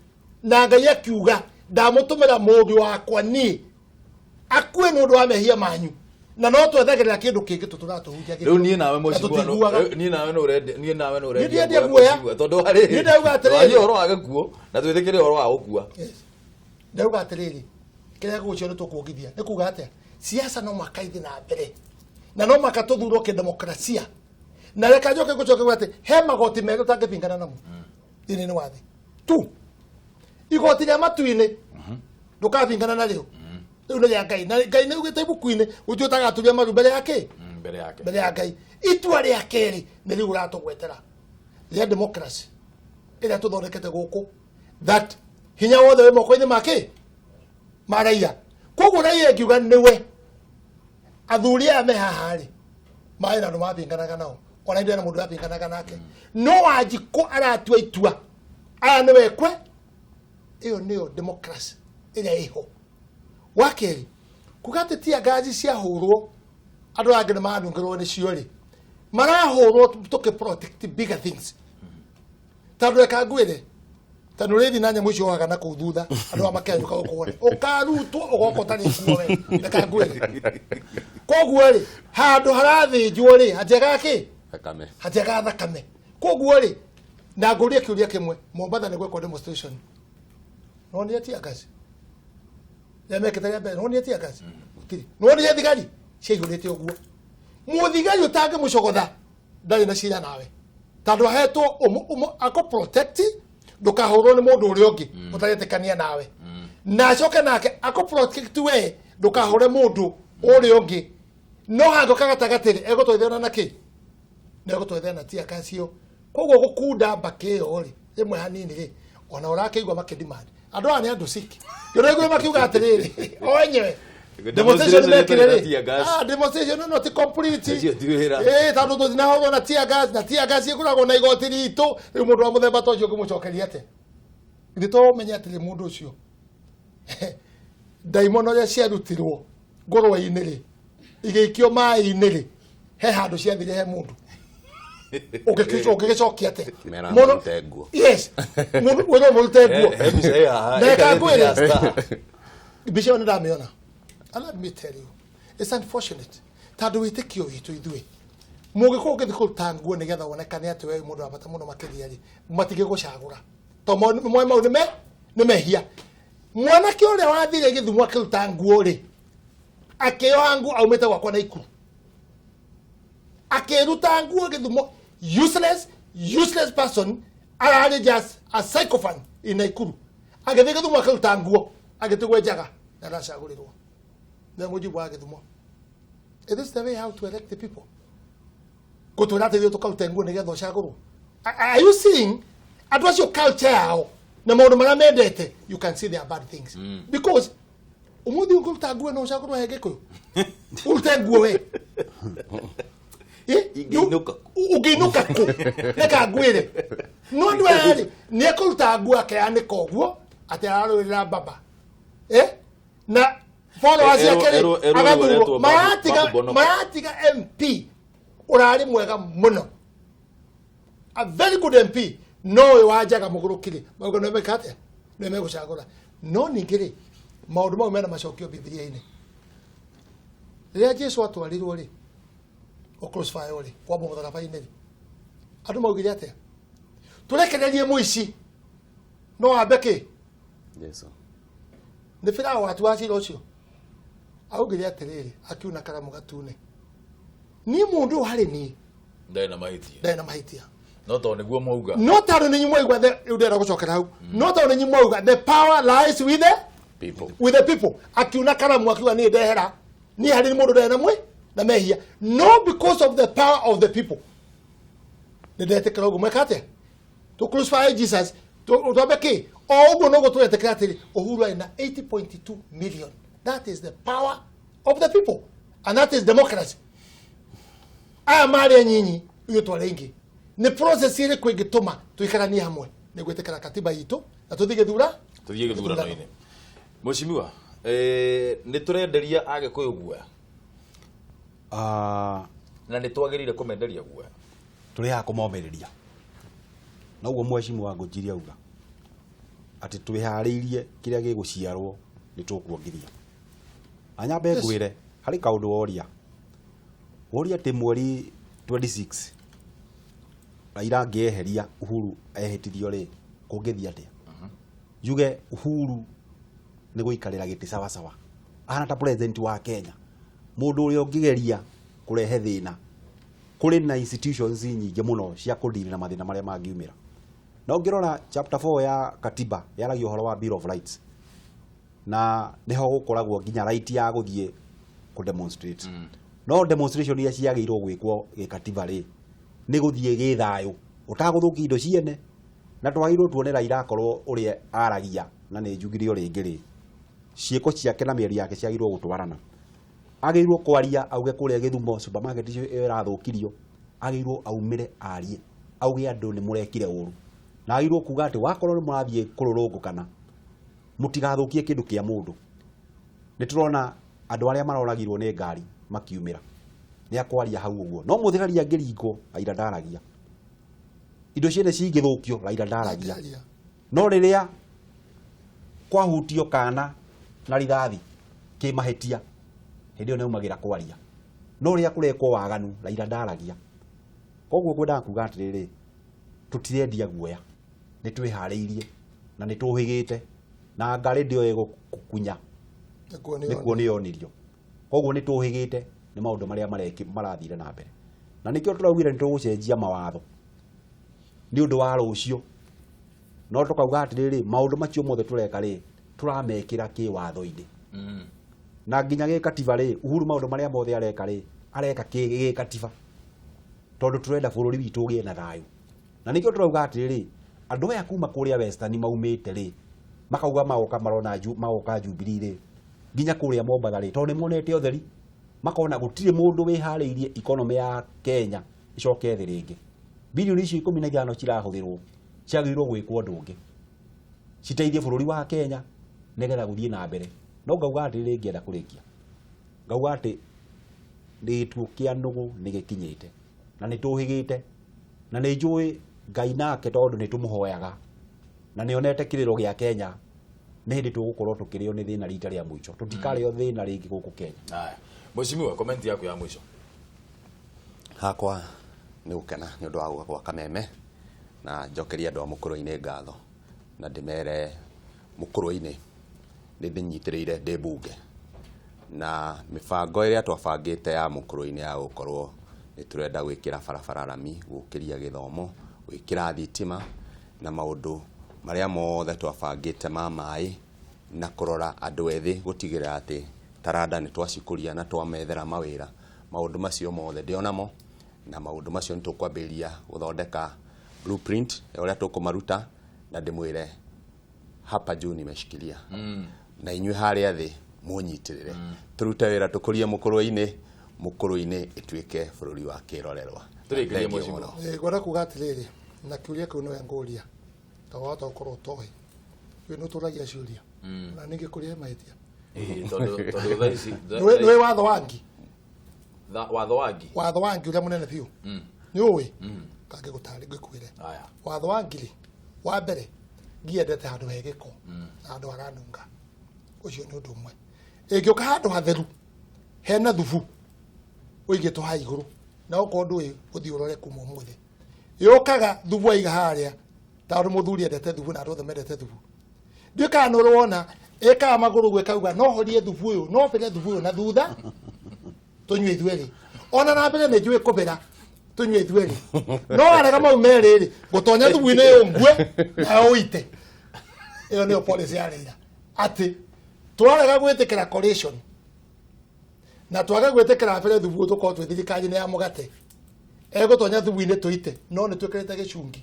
na Ngai akiuga Ndamũtũmĩra mũriũ wakwa niĩ akue nĩ ũndũ wa mehia manyu. Na no twethagĩrĩra kĩndũ kĩngĩ tũtũratũhunjagia. Rĩu niĩ nawe mũcigua niĩ nawe no ũrendia niĩ nawe no ũrendia guoya tondũ harĩ niĩ ndauga atĩrĩrĩ twarie ũhoro wa gĩkuũ na twĩtĩkĩre ũhoro wa gũkua. Ndauga atĩrĩrĩ kĩrĩa gũcio nĩ tũkuongithia nĩ kuga atĩa siasa no mũhaka ithiĩ na mbere na no mũhaka tũthurwo kĩdemokrasia na reka njoke ngũcoke kuga atĩ he magoti merĩ ũtangĩbingana namo thĩinĩ wa thĩ tu igoti rĩa matu-inĩ ndũkabingana narĩo rĩu nĩ rĩa Ngai na Ngai nĩ augĩte ibuku-inĩ gũtirĩ ũtagaturia maru mbere ya kĩ mbere yake mbere ya Ngai. Itua rĩa kerĩ nĩ rĩu ũratũgwetera rĩa democracy ĩrĩa tũthondekete gũkũ that hinya wothe wĩ moko-inĩ ma kĩ ma raia. Koguo raia ĩngiuga nĩwe athuri aya me haha rĩ marĩ na andũ mabinganaga nao ona ithuĩ na mũndũ ũrabinganaga nake no Wanjikũ aratua itua aya nĩwe kwe ĩyo nĩyo democracy ĩrĩa ĩho. Wa kerĩ kuga atĩ tear gas ciahũrwo andũ angĩ nĩ manungĩrwo nĩcio rĩ marahũrwo tũkĩ protect bigger things tondũ reka ngwĩre tondũ ũrĩthi na nyamũ icio wohaga na kũu thutha andũ aya makĩhanyũka gũkũ ũkarutwo ũgoka ũtarĩ kuo we reka ngwĩre. Koguo rĩ handũ harathĩnjwo rĩ hatiagaga kĩ thakame hatiagaga thakame. Koguo rĩ na ngũrie kĩũria kĩmwe Mombatha nĩ gwekwo demonstration no nĩ tear gas rĩa mekĩte rĩa mbere no nĩ tear gas gũtirĩ no nĩ thigari ciaihũrĩte ũguo mũthigari ũtangĩmũcogotha ndarĩ na cira nawe tondũ ahetwo akũ protect ndũkahũrwo nĩ mũndũ ũrĩa ũngĩ ũtaretĩkania nawe na acoke nake akũ protect we ndũkahũre mũndũ ũrĩa ũngĩ no hangĩũka gatagatĩ rĩ egũtwethera na kĩ na egũtwethera na tear gas ĩyo. Koguo gũkunda mbakĩ ĩyo rĩ rĩmwe hanini rĩ ona ũrakĩigua makĩdemand andũ aya nĩ andũ sick ũraigua makiuga atĩrĩrĩ o enyewe demonstration mekire rĩ demonstration no ti complete tondũ tũtinahũrwo na tear gas na tear gas ĩkoragwo na igoti ritũ rĩu mũndũ wa mũthemba ta ũcio ũngĩmũcokeria atĩa ithuĩ tũmenye atĩrĩ mũndũ ũcio ndaimono ũrĩa ciarutirwo ngũrwe-inĩ rĩ igĩikio maĩ-inĩ rĩ he handũ ciathire he mũndũ ũngĩgĩcokia atĩa yes mũndũ mũrute nguo na reka ngwĩre mbica ĩyo nĩ ndamĩona. And let me tell you, it's unfortunate. Tondũ wĩtĩkio witũ ithuĩ mũngĩkorwo ũngĩthiĩ kũruta nguo nĩgetha wonekane atĩ we mũndũ wa bata mũno makĩria rĩ matingĩgũcagũra tondũ moe mau nĩ mehia. Mwanake ũrĩa wathire Gĩthumo akĩruta nguo rĩ akĩoha nguo aumĩte gwakwa Naikuru akĩruta nguo Gĩthumo useless person ararĩ just a sycophant in Naikuru agĩthiĩ Gĩthumo akĩruta nguo agĩtigwo njaga na aracagũrĩrwo nĩ mujibu wa Gĩthumo. It is the way how to elect the people gũtwĩra atĩ ithuĩ tũkarute nguo nĩgetha ũcagũrwo. Are you seeing andũ acio culture yao na maũndũ marĩa mendete you can see they are bad things because ũmũthĩ ũngĩruta nguo no ũcagũrwo he Gĩkũyũ ũrute nguo we ũngĩinũka kũ reka ngwĩre no andũ aya rĩ nĩ ekũruta nguo akeanĩka ũguo atĩ ararũĩrĩra baba na followers yake rĩ agathurwo maratiga MP ũrarĩ mwega mũno a very good MP no ũyũ wa njaga mũgũrũki rĩ mauga nĩ meka atĩa nĩ megũcagũra no ningĩ rĩ maũndũ mau mena macokio Bibilia-inĩ rĩrĩa Jesu atwarirwo rĩ o crucify rĩ kwambwo mũtharaba-inĩ rĩ andũ maugire atĩa tũrekererie mũici no ambe kĩ Jesu nĩ Firaũ watua cira ũcio augire atĩrĩrĩ akiuna karamu gatune niĩ mũndũ ũyũ harĩ niĩ ndarĩ na mahĩtia ndarĩ na mahĩtia no tondũ nĩguo mwauga no tondũ nĩ inyuĩ mwaigua rĩu ndĩrenda gũcokera hau no tondũ nĩ inyuĩ mwauga the power lies with the people with the people akiuna karamu akiuga niĩ ndehera niĩ harĩ mũndũ ndarĩ na mwĩ na mehia no because of the power of the people nĩ ndetĩkĩra ũguo mweka atĩa tũ crucify Jesus twambe kĩ o ũguo noguo tũretĩkĩra atĩrĩ Uhuru arĩ na 80.2 million that is the power of the people and that is democracy. Aya marĩ anyinyi ithuĩ twarĩ aingĩ nĩ process ĩrĩkũ ĩngĩtũma tũikaranie hamwe nĩ gwĩtĩkĩra katiba itũ na tũthiĩ gĩthura tũthiĩ gĩthurano-inĩ. Mheshimiwa nĩ tũrenderia Agĩkũyũ guoya na nĩ twagĩrĩire kũmenderia guoya tũrĩ haha kũmomĩrĩria noguo mheshimiwa Ngũnjiri auga Atĩ twĩharĩirie kĩrĩa gĩgũciarwo nĩ tũkuongithia. Na nyambe ngwĩre harĩ kaũndũ woria. Woria atĩ mweri 26 Raila angĩeheria Uhuru ehĩtithio rĩ, kũngĩthiĩ atĩa? Njuge Uhuru nĩ gũikarĩra gĩtĩ sawasawa. Ahana ta president wa Kenya. Mũndũ ũrĩa ũngĩgeria kũrehe thĩna, kũrĩ na institutions nyingĩ mũno cia kũdeal na mathĩna marĩa mangiumĩra. Na ũngĩrora chapter 4 ya katiba yaragia ũhoro wa Bill of Rights, na nĩho gũkoragwo nginya right ya gũthiĩ kũ demonstrate. No demonstration iria ciagĩrĩirwo gwĩkwo gĩkatiba rĩ, nĩ gũthiĩ gĩthayũ ũtagũthũkia indo ciene, na twagĩrĩirwo tuone Raila akorwo ũrĩa aragia, na nĩ njugire o rĩngĩ rĩ, ciĩko ciake na mĩario yake ciagĩrĩirwo gũtwarana. Agĩrĩirwo kwaria auge kũrĩa Gĩthumo supermarket icio ĩrathũkirio, agĩrĩirwo aumĩre arie auge andũ nĩ mũrekire ũru, na agĩrĩirwo kuga atĩ wakorwo nĩ mũrathiĩ kũrũrũngũkana mũtigathũkie kĩndũ kĩa mũndũ. Nĩ tũrona andũ arĩa maroragirwo nĩ ngari makiumĩra, nĩ akwaria hau ũguo. No mũthigari angĩringwo, Raila ndaragia. Indo ciene cingĩthũkio, Raila ndaragia. No rĩrĩa kwahutio kana na rithathi kĩmahĩtia, hĩndĩ ĩyo nĩaumagĩra kwaria. No rĩrĩa kũrekwo waganu, Raila ndaragia. Koguo ngwendaga kuga atĩrĩrĩ, tũtirendia guoya, nĩ twĩharĩirie na nĩ tũhĩgĩte, na ngarĩ ndĩoĩ gũkunya nĩkuo nĩyonirio. Koguo nĩ tũhĩgĩte nĩ maũndũ marĩa marathire na mbere, na nĩkĩo tũraugire nĩ tũgũcenjia mawatho nĩ ũndũ wa rũciũ. No tũkauga atĩrĩrĩ, maũndũ macio mothe tũreka rĩ, tũramekĩra kĩwatho-inĩ. Na nginya gĩkatiba rĩ, Uhuru maũndũ marĩa mothe areka rĩ, areka gĩkatiba, tondũ tũrenda bũrũri witũ ũgĩe na thayũ. Na nĩkĩo tũrauga atĩrĩrĩ, andũ aya kuma kũrĩa Western maumĩte rĩ, makauga magoka marona magoka Jubilee rĩ, nginya kũrĩa Mombatha rĩ, tondũ nĩ monete ũtheri, makona gũtirĩ mũndũ wĩharĩirie economy ya Kenya ĩcoke thĩ rĩngĩ. Bilioni icio 15 cirahũthĩrwo ciagĩrĩirwo gwĩkwo ũndũ ũngĩ, citeithie bũrũri wa Kenya nĩgetha gũthiĩ na mbere. No ngauga atĩrĩrĩ, ngĩenda kũrĩkia, ngauga atĩ gĩtuo kĩa nũgũ nĩ gĩkinyĩte, na nĩ tũhĩgĩte, na nĩ njũĩ Ngai nake tondũ nĩ tũmũhoyaga, na nĩ onete kĩrĩro gĩa Kenya, nĩ hĩndĩ tũgũkorwo tũkĩrĩo nĩ thĩna rita rĩa mũico. Tũtikarĩo thĩna rĩngĩ gũkũ Kenya. Haya, mheshimiwa, comment yaku ya mũico. Hakwa nĩ gũkena nĩ ũndũ wa gũka gwa Kameme, na njokerie andũ a Mũkũrwe-inĩ ngatho, na ndĩmere Mũkũrwe-inĩ nĩ ndĩnyitĩrĩire ndĩ mbunge, na mĩbango ĩrĩa twabangĩte ya Mũkũrwe-inĩ ya gũkorwo nĩ tũrenda gwĩkĩra barabara rami, gũkĩria gĩthomo, gwĩkĩra thitima, na maũndũ marĩa mothe twabangĩte ma maĩ, na kũrora andũ ethĩ gũtigĩrĩra atĩ taranda nĩ twacikũria na twamethera mawĩra. Maũndũ macio mothe ndĩonamo, na maũndũ macio nĩ tũkwambĩrĩria gũthondeka blueprint ya ũrĩa tũkũmaruta, na ndĩmwĩre hapa juu nimeshikilia. Na inyuĩ harĩa thĩ mũnyitĩrĩre. Tũrute wĩra tũkũrie Mũkũrwe-inĩ, Mũkũrwe-inĩ ĩtuĩke bũrũri wa kĩrorerwa. Tũrĩkĩrie Thank you mheshimiwa. mũno. Ngwenda kuga atĩrĩrĩ, na kĩũria kĩu nĩwe ngũria, tondũ wahota gũkorwo ũtoĩ. We nĩ ũtũragia ciũria. Na ningĩ kũrĩa mahĩtia. Tondũ thaa ici, Nĩũĩ watho wa ngi? Watho wa ngi? Watho wa ngi ũrĩa mũnene biũ. Nĩ ũĩ? Kangĩgũtarĩ ngĩkwĩre. Aya. Watho wa ngi rĩ, wa mbere, ngi yendete handũ he gĩko, na handũ haranunga. Ũcio nĩ ũndũ ũmwe. Ĩngĩũka handũ hatheru, hena thubu, ũigĩtwo haha igũrũ, na okorwo ndũĩ, ũthiĩ ũrore kuma ũmũthĩ. Yũkaga thubu waiga harĩa, tondũ mũthuri endete thubu na andũ othe mendete thubu. Ndiũĩ kana nĩ ũrĩ wona, ĩkaga magũrũ ũguo ĩkauga, no horie thubu ũyũ, no bĩre thubu ũyũ na thutha, tũnyue ithuerĩ. Ona na mbere nĩ njũĩ kũbĩra, tũnyue ithuerĩ. No arega mau merĩ rĩ, ngũtonya thubu-inĩ ũyũ ngue, nawe ũite. Ĩyo nĩyo policy ya Raila. Atĩ, twarega gwĩtĩkĩra coalition, na twage gwĩtĩkĩra mbere thubu ũyũ tũkorwo twĩ thirikari-inĩ ya mũgate, egũtonya thubu-inĩ tũite, no nĩ twĩkĩrĩte gĩcungi.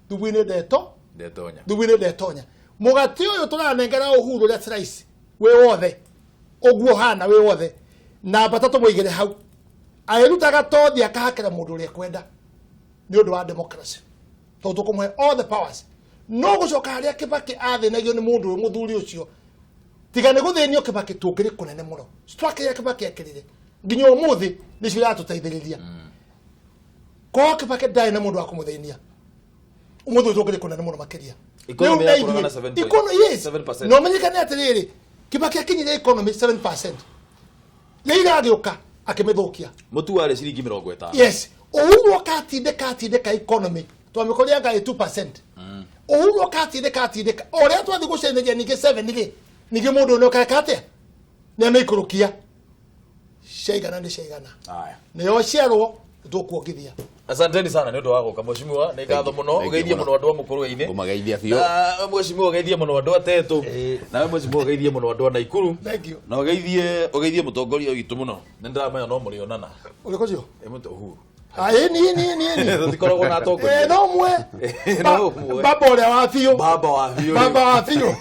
Thubu-inĩ ndeto, Ndetonya. Thubu-inĩ ndetonya. Mũgate ũyũ tũranengera Uhuru ũrĩa slice, wĩ wothe, ũguo ũhana wĩ wothe, na mbata tũmũigĩre hau. Agĩrutaga tothi akahakĩra mũndũ ũrĩa ekwenda nĩ ũndũ wa democracy, tondũ tũkũmũhe all the powers. No gũcoka harĩa Kibaki athĩnagio nĩ mũndũ ũyũ mũthuri ũcio, tiga nĩ gũthĩnio Kibaki tũkĩrĩ kũnene mũno. Structure ya Kibaki ekĩrire nginya ũmũthĩ nĩcio iratũteithĩrĩria. Korwo Kibaki ndarĩ na mũndũ wa kũmũthĩnia, Ũmũthĩ ũyũ tũngĩrĩ kũnene mũno makĩria. Economy Rĩu na yakũraga na ithuĩ- 7 yes. 7%. Na ũmenyekane atĩrĩrĩ, Kibaki akinyire economy 7%, Raila agĩũka akĩmĩthũkia. Mũtu warĩ ciringi 50. Yes, Uhuru akatindĩka atindĩka economy twamĩkoria anga ĩ 2%. Uhuru akatindĩka atindĩka o ũrĩa twathiĩ gũcenjeria ningĩ 7 rĩ, ningĩ mũndũ ũyũ nĩokeka atĩa, nĩamĩikũrũkia ciaigana nĩ ciaigana. Haya. Nĩyo ciarwo tũkuongithia. Asanteni sana nĩ ũndũ wa gũka, mheshimiwa, nĩ ngatho mũno. Thank you Ũgeithie mũno. mũno andũ a Mũkũrwe-inĩ. Ngũmageithia biũ. Na mheshimiwa, ũgeithie mũno andũ a Tetũ. Nawe mheshimiwa, ũgeithie mũno andũ a Naikuru. Thank you. Na ũgeithie mũtongoria witũ mũno, nĩ ndĩramenya no mũrĩonana. Ũrĩkũ ũcio? Ĩ mũtũ Uhuru. Ah, ĩni ĩni ĩni ĩni. Tũtikoragwo na atongoria. Eh, no mwe. No ũmwe. Baba ũrĩa wa biũ. Baba wa biũ. Baba wa biũ.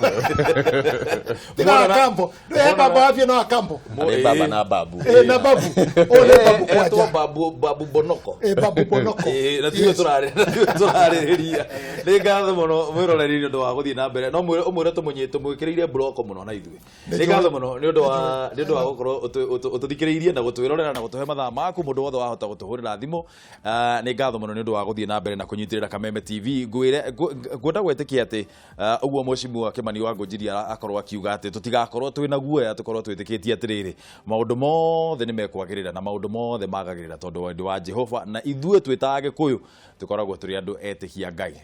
Tiga akambo. Ndũhe baba wa biũ no akambo. Arĩ baba na babu. Eh, na babu. Ũyũ nĩ babu Etwo kwanja. babu, babu Bonoko. Eh, babu Bonoko. Ĩĩ, na tiwe tũrarĩrĩria. Nĩ ngatho mũno mwĩroreri nĩ ũndũ wa gũthiĩ na mbere, no ũmwĩre tũmwĩkĩrĩire mburoko mũno na ithuĩ. Nĩ ngatho mũno nĩ ũndũ wa gũkorwo ũtũthikĩrĩirie na gũtwĩrorera na gũtũhe mathaa maku. Mũndũ wothe wahota gũtũhũrĩra thimũ, nĩ ngatho mũno nĩ ũndũ wa gũthiĩ na mbere na kũnyitĩrĩra Kameme TV. Ngwĩre ngwenda gwĩtĩkia atĩ ũguo mheshimiwa Kimani wa Ngũnjiri akorwo akiuga atĩ tũtigakorwo twĩna guoya, tũkorwo twĩtĩkĩtie atĩrĩrĩ, maũndũ mothe nĩ mekwagĩrĩra na maũndũ mothe magagĩrĩra tondũ wendi wa Jehova, na ithuĩ twĩ ta Agĩkũyũ tũkoragwo tũrĩ andũ etĩkia Ngai.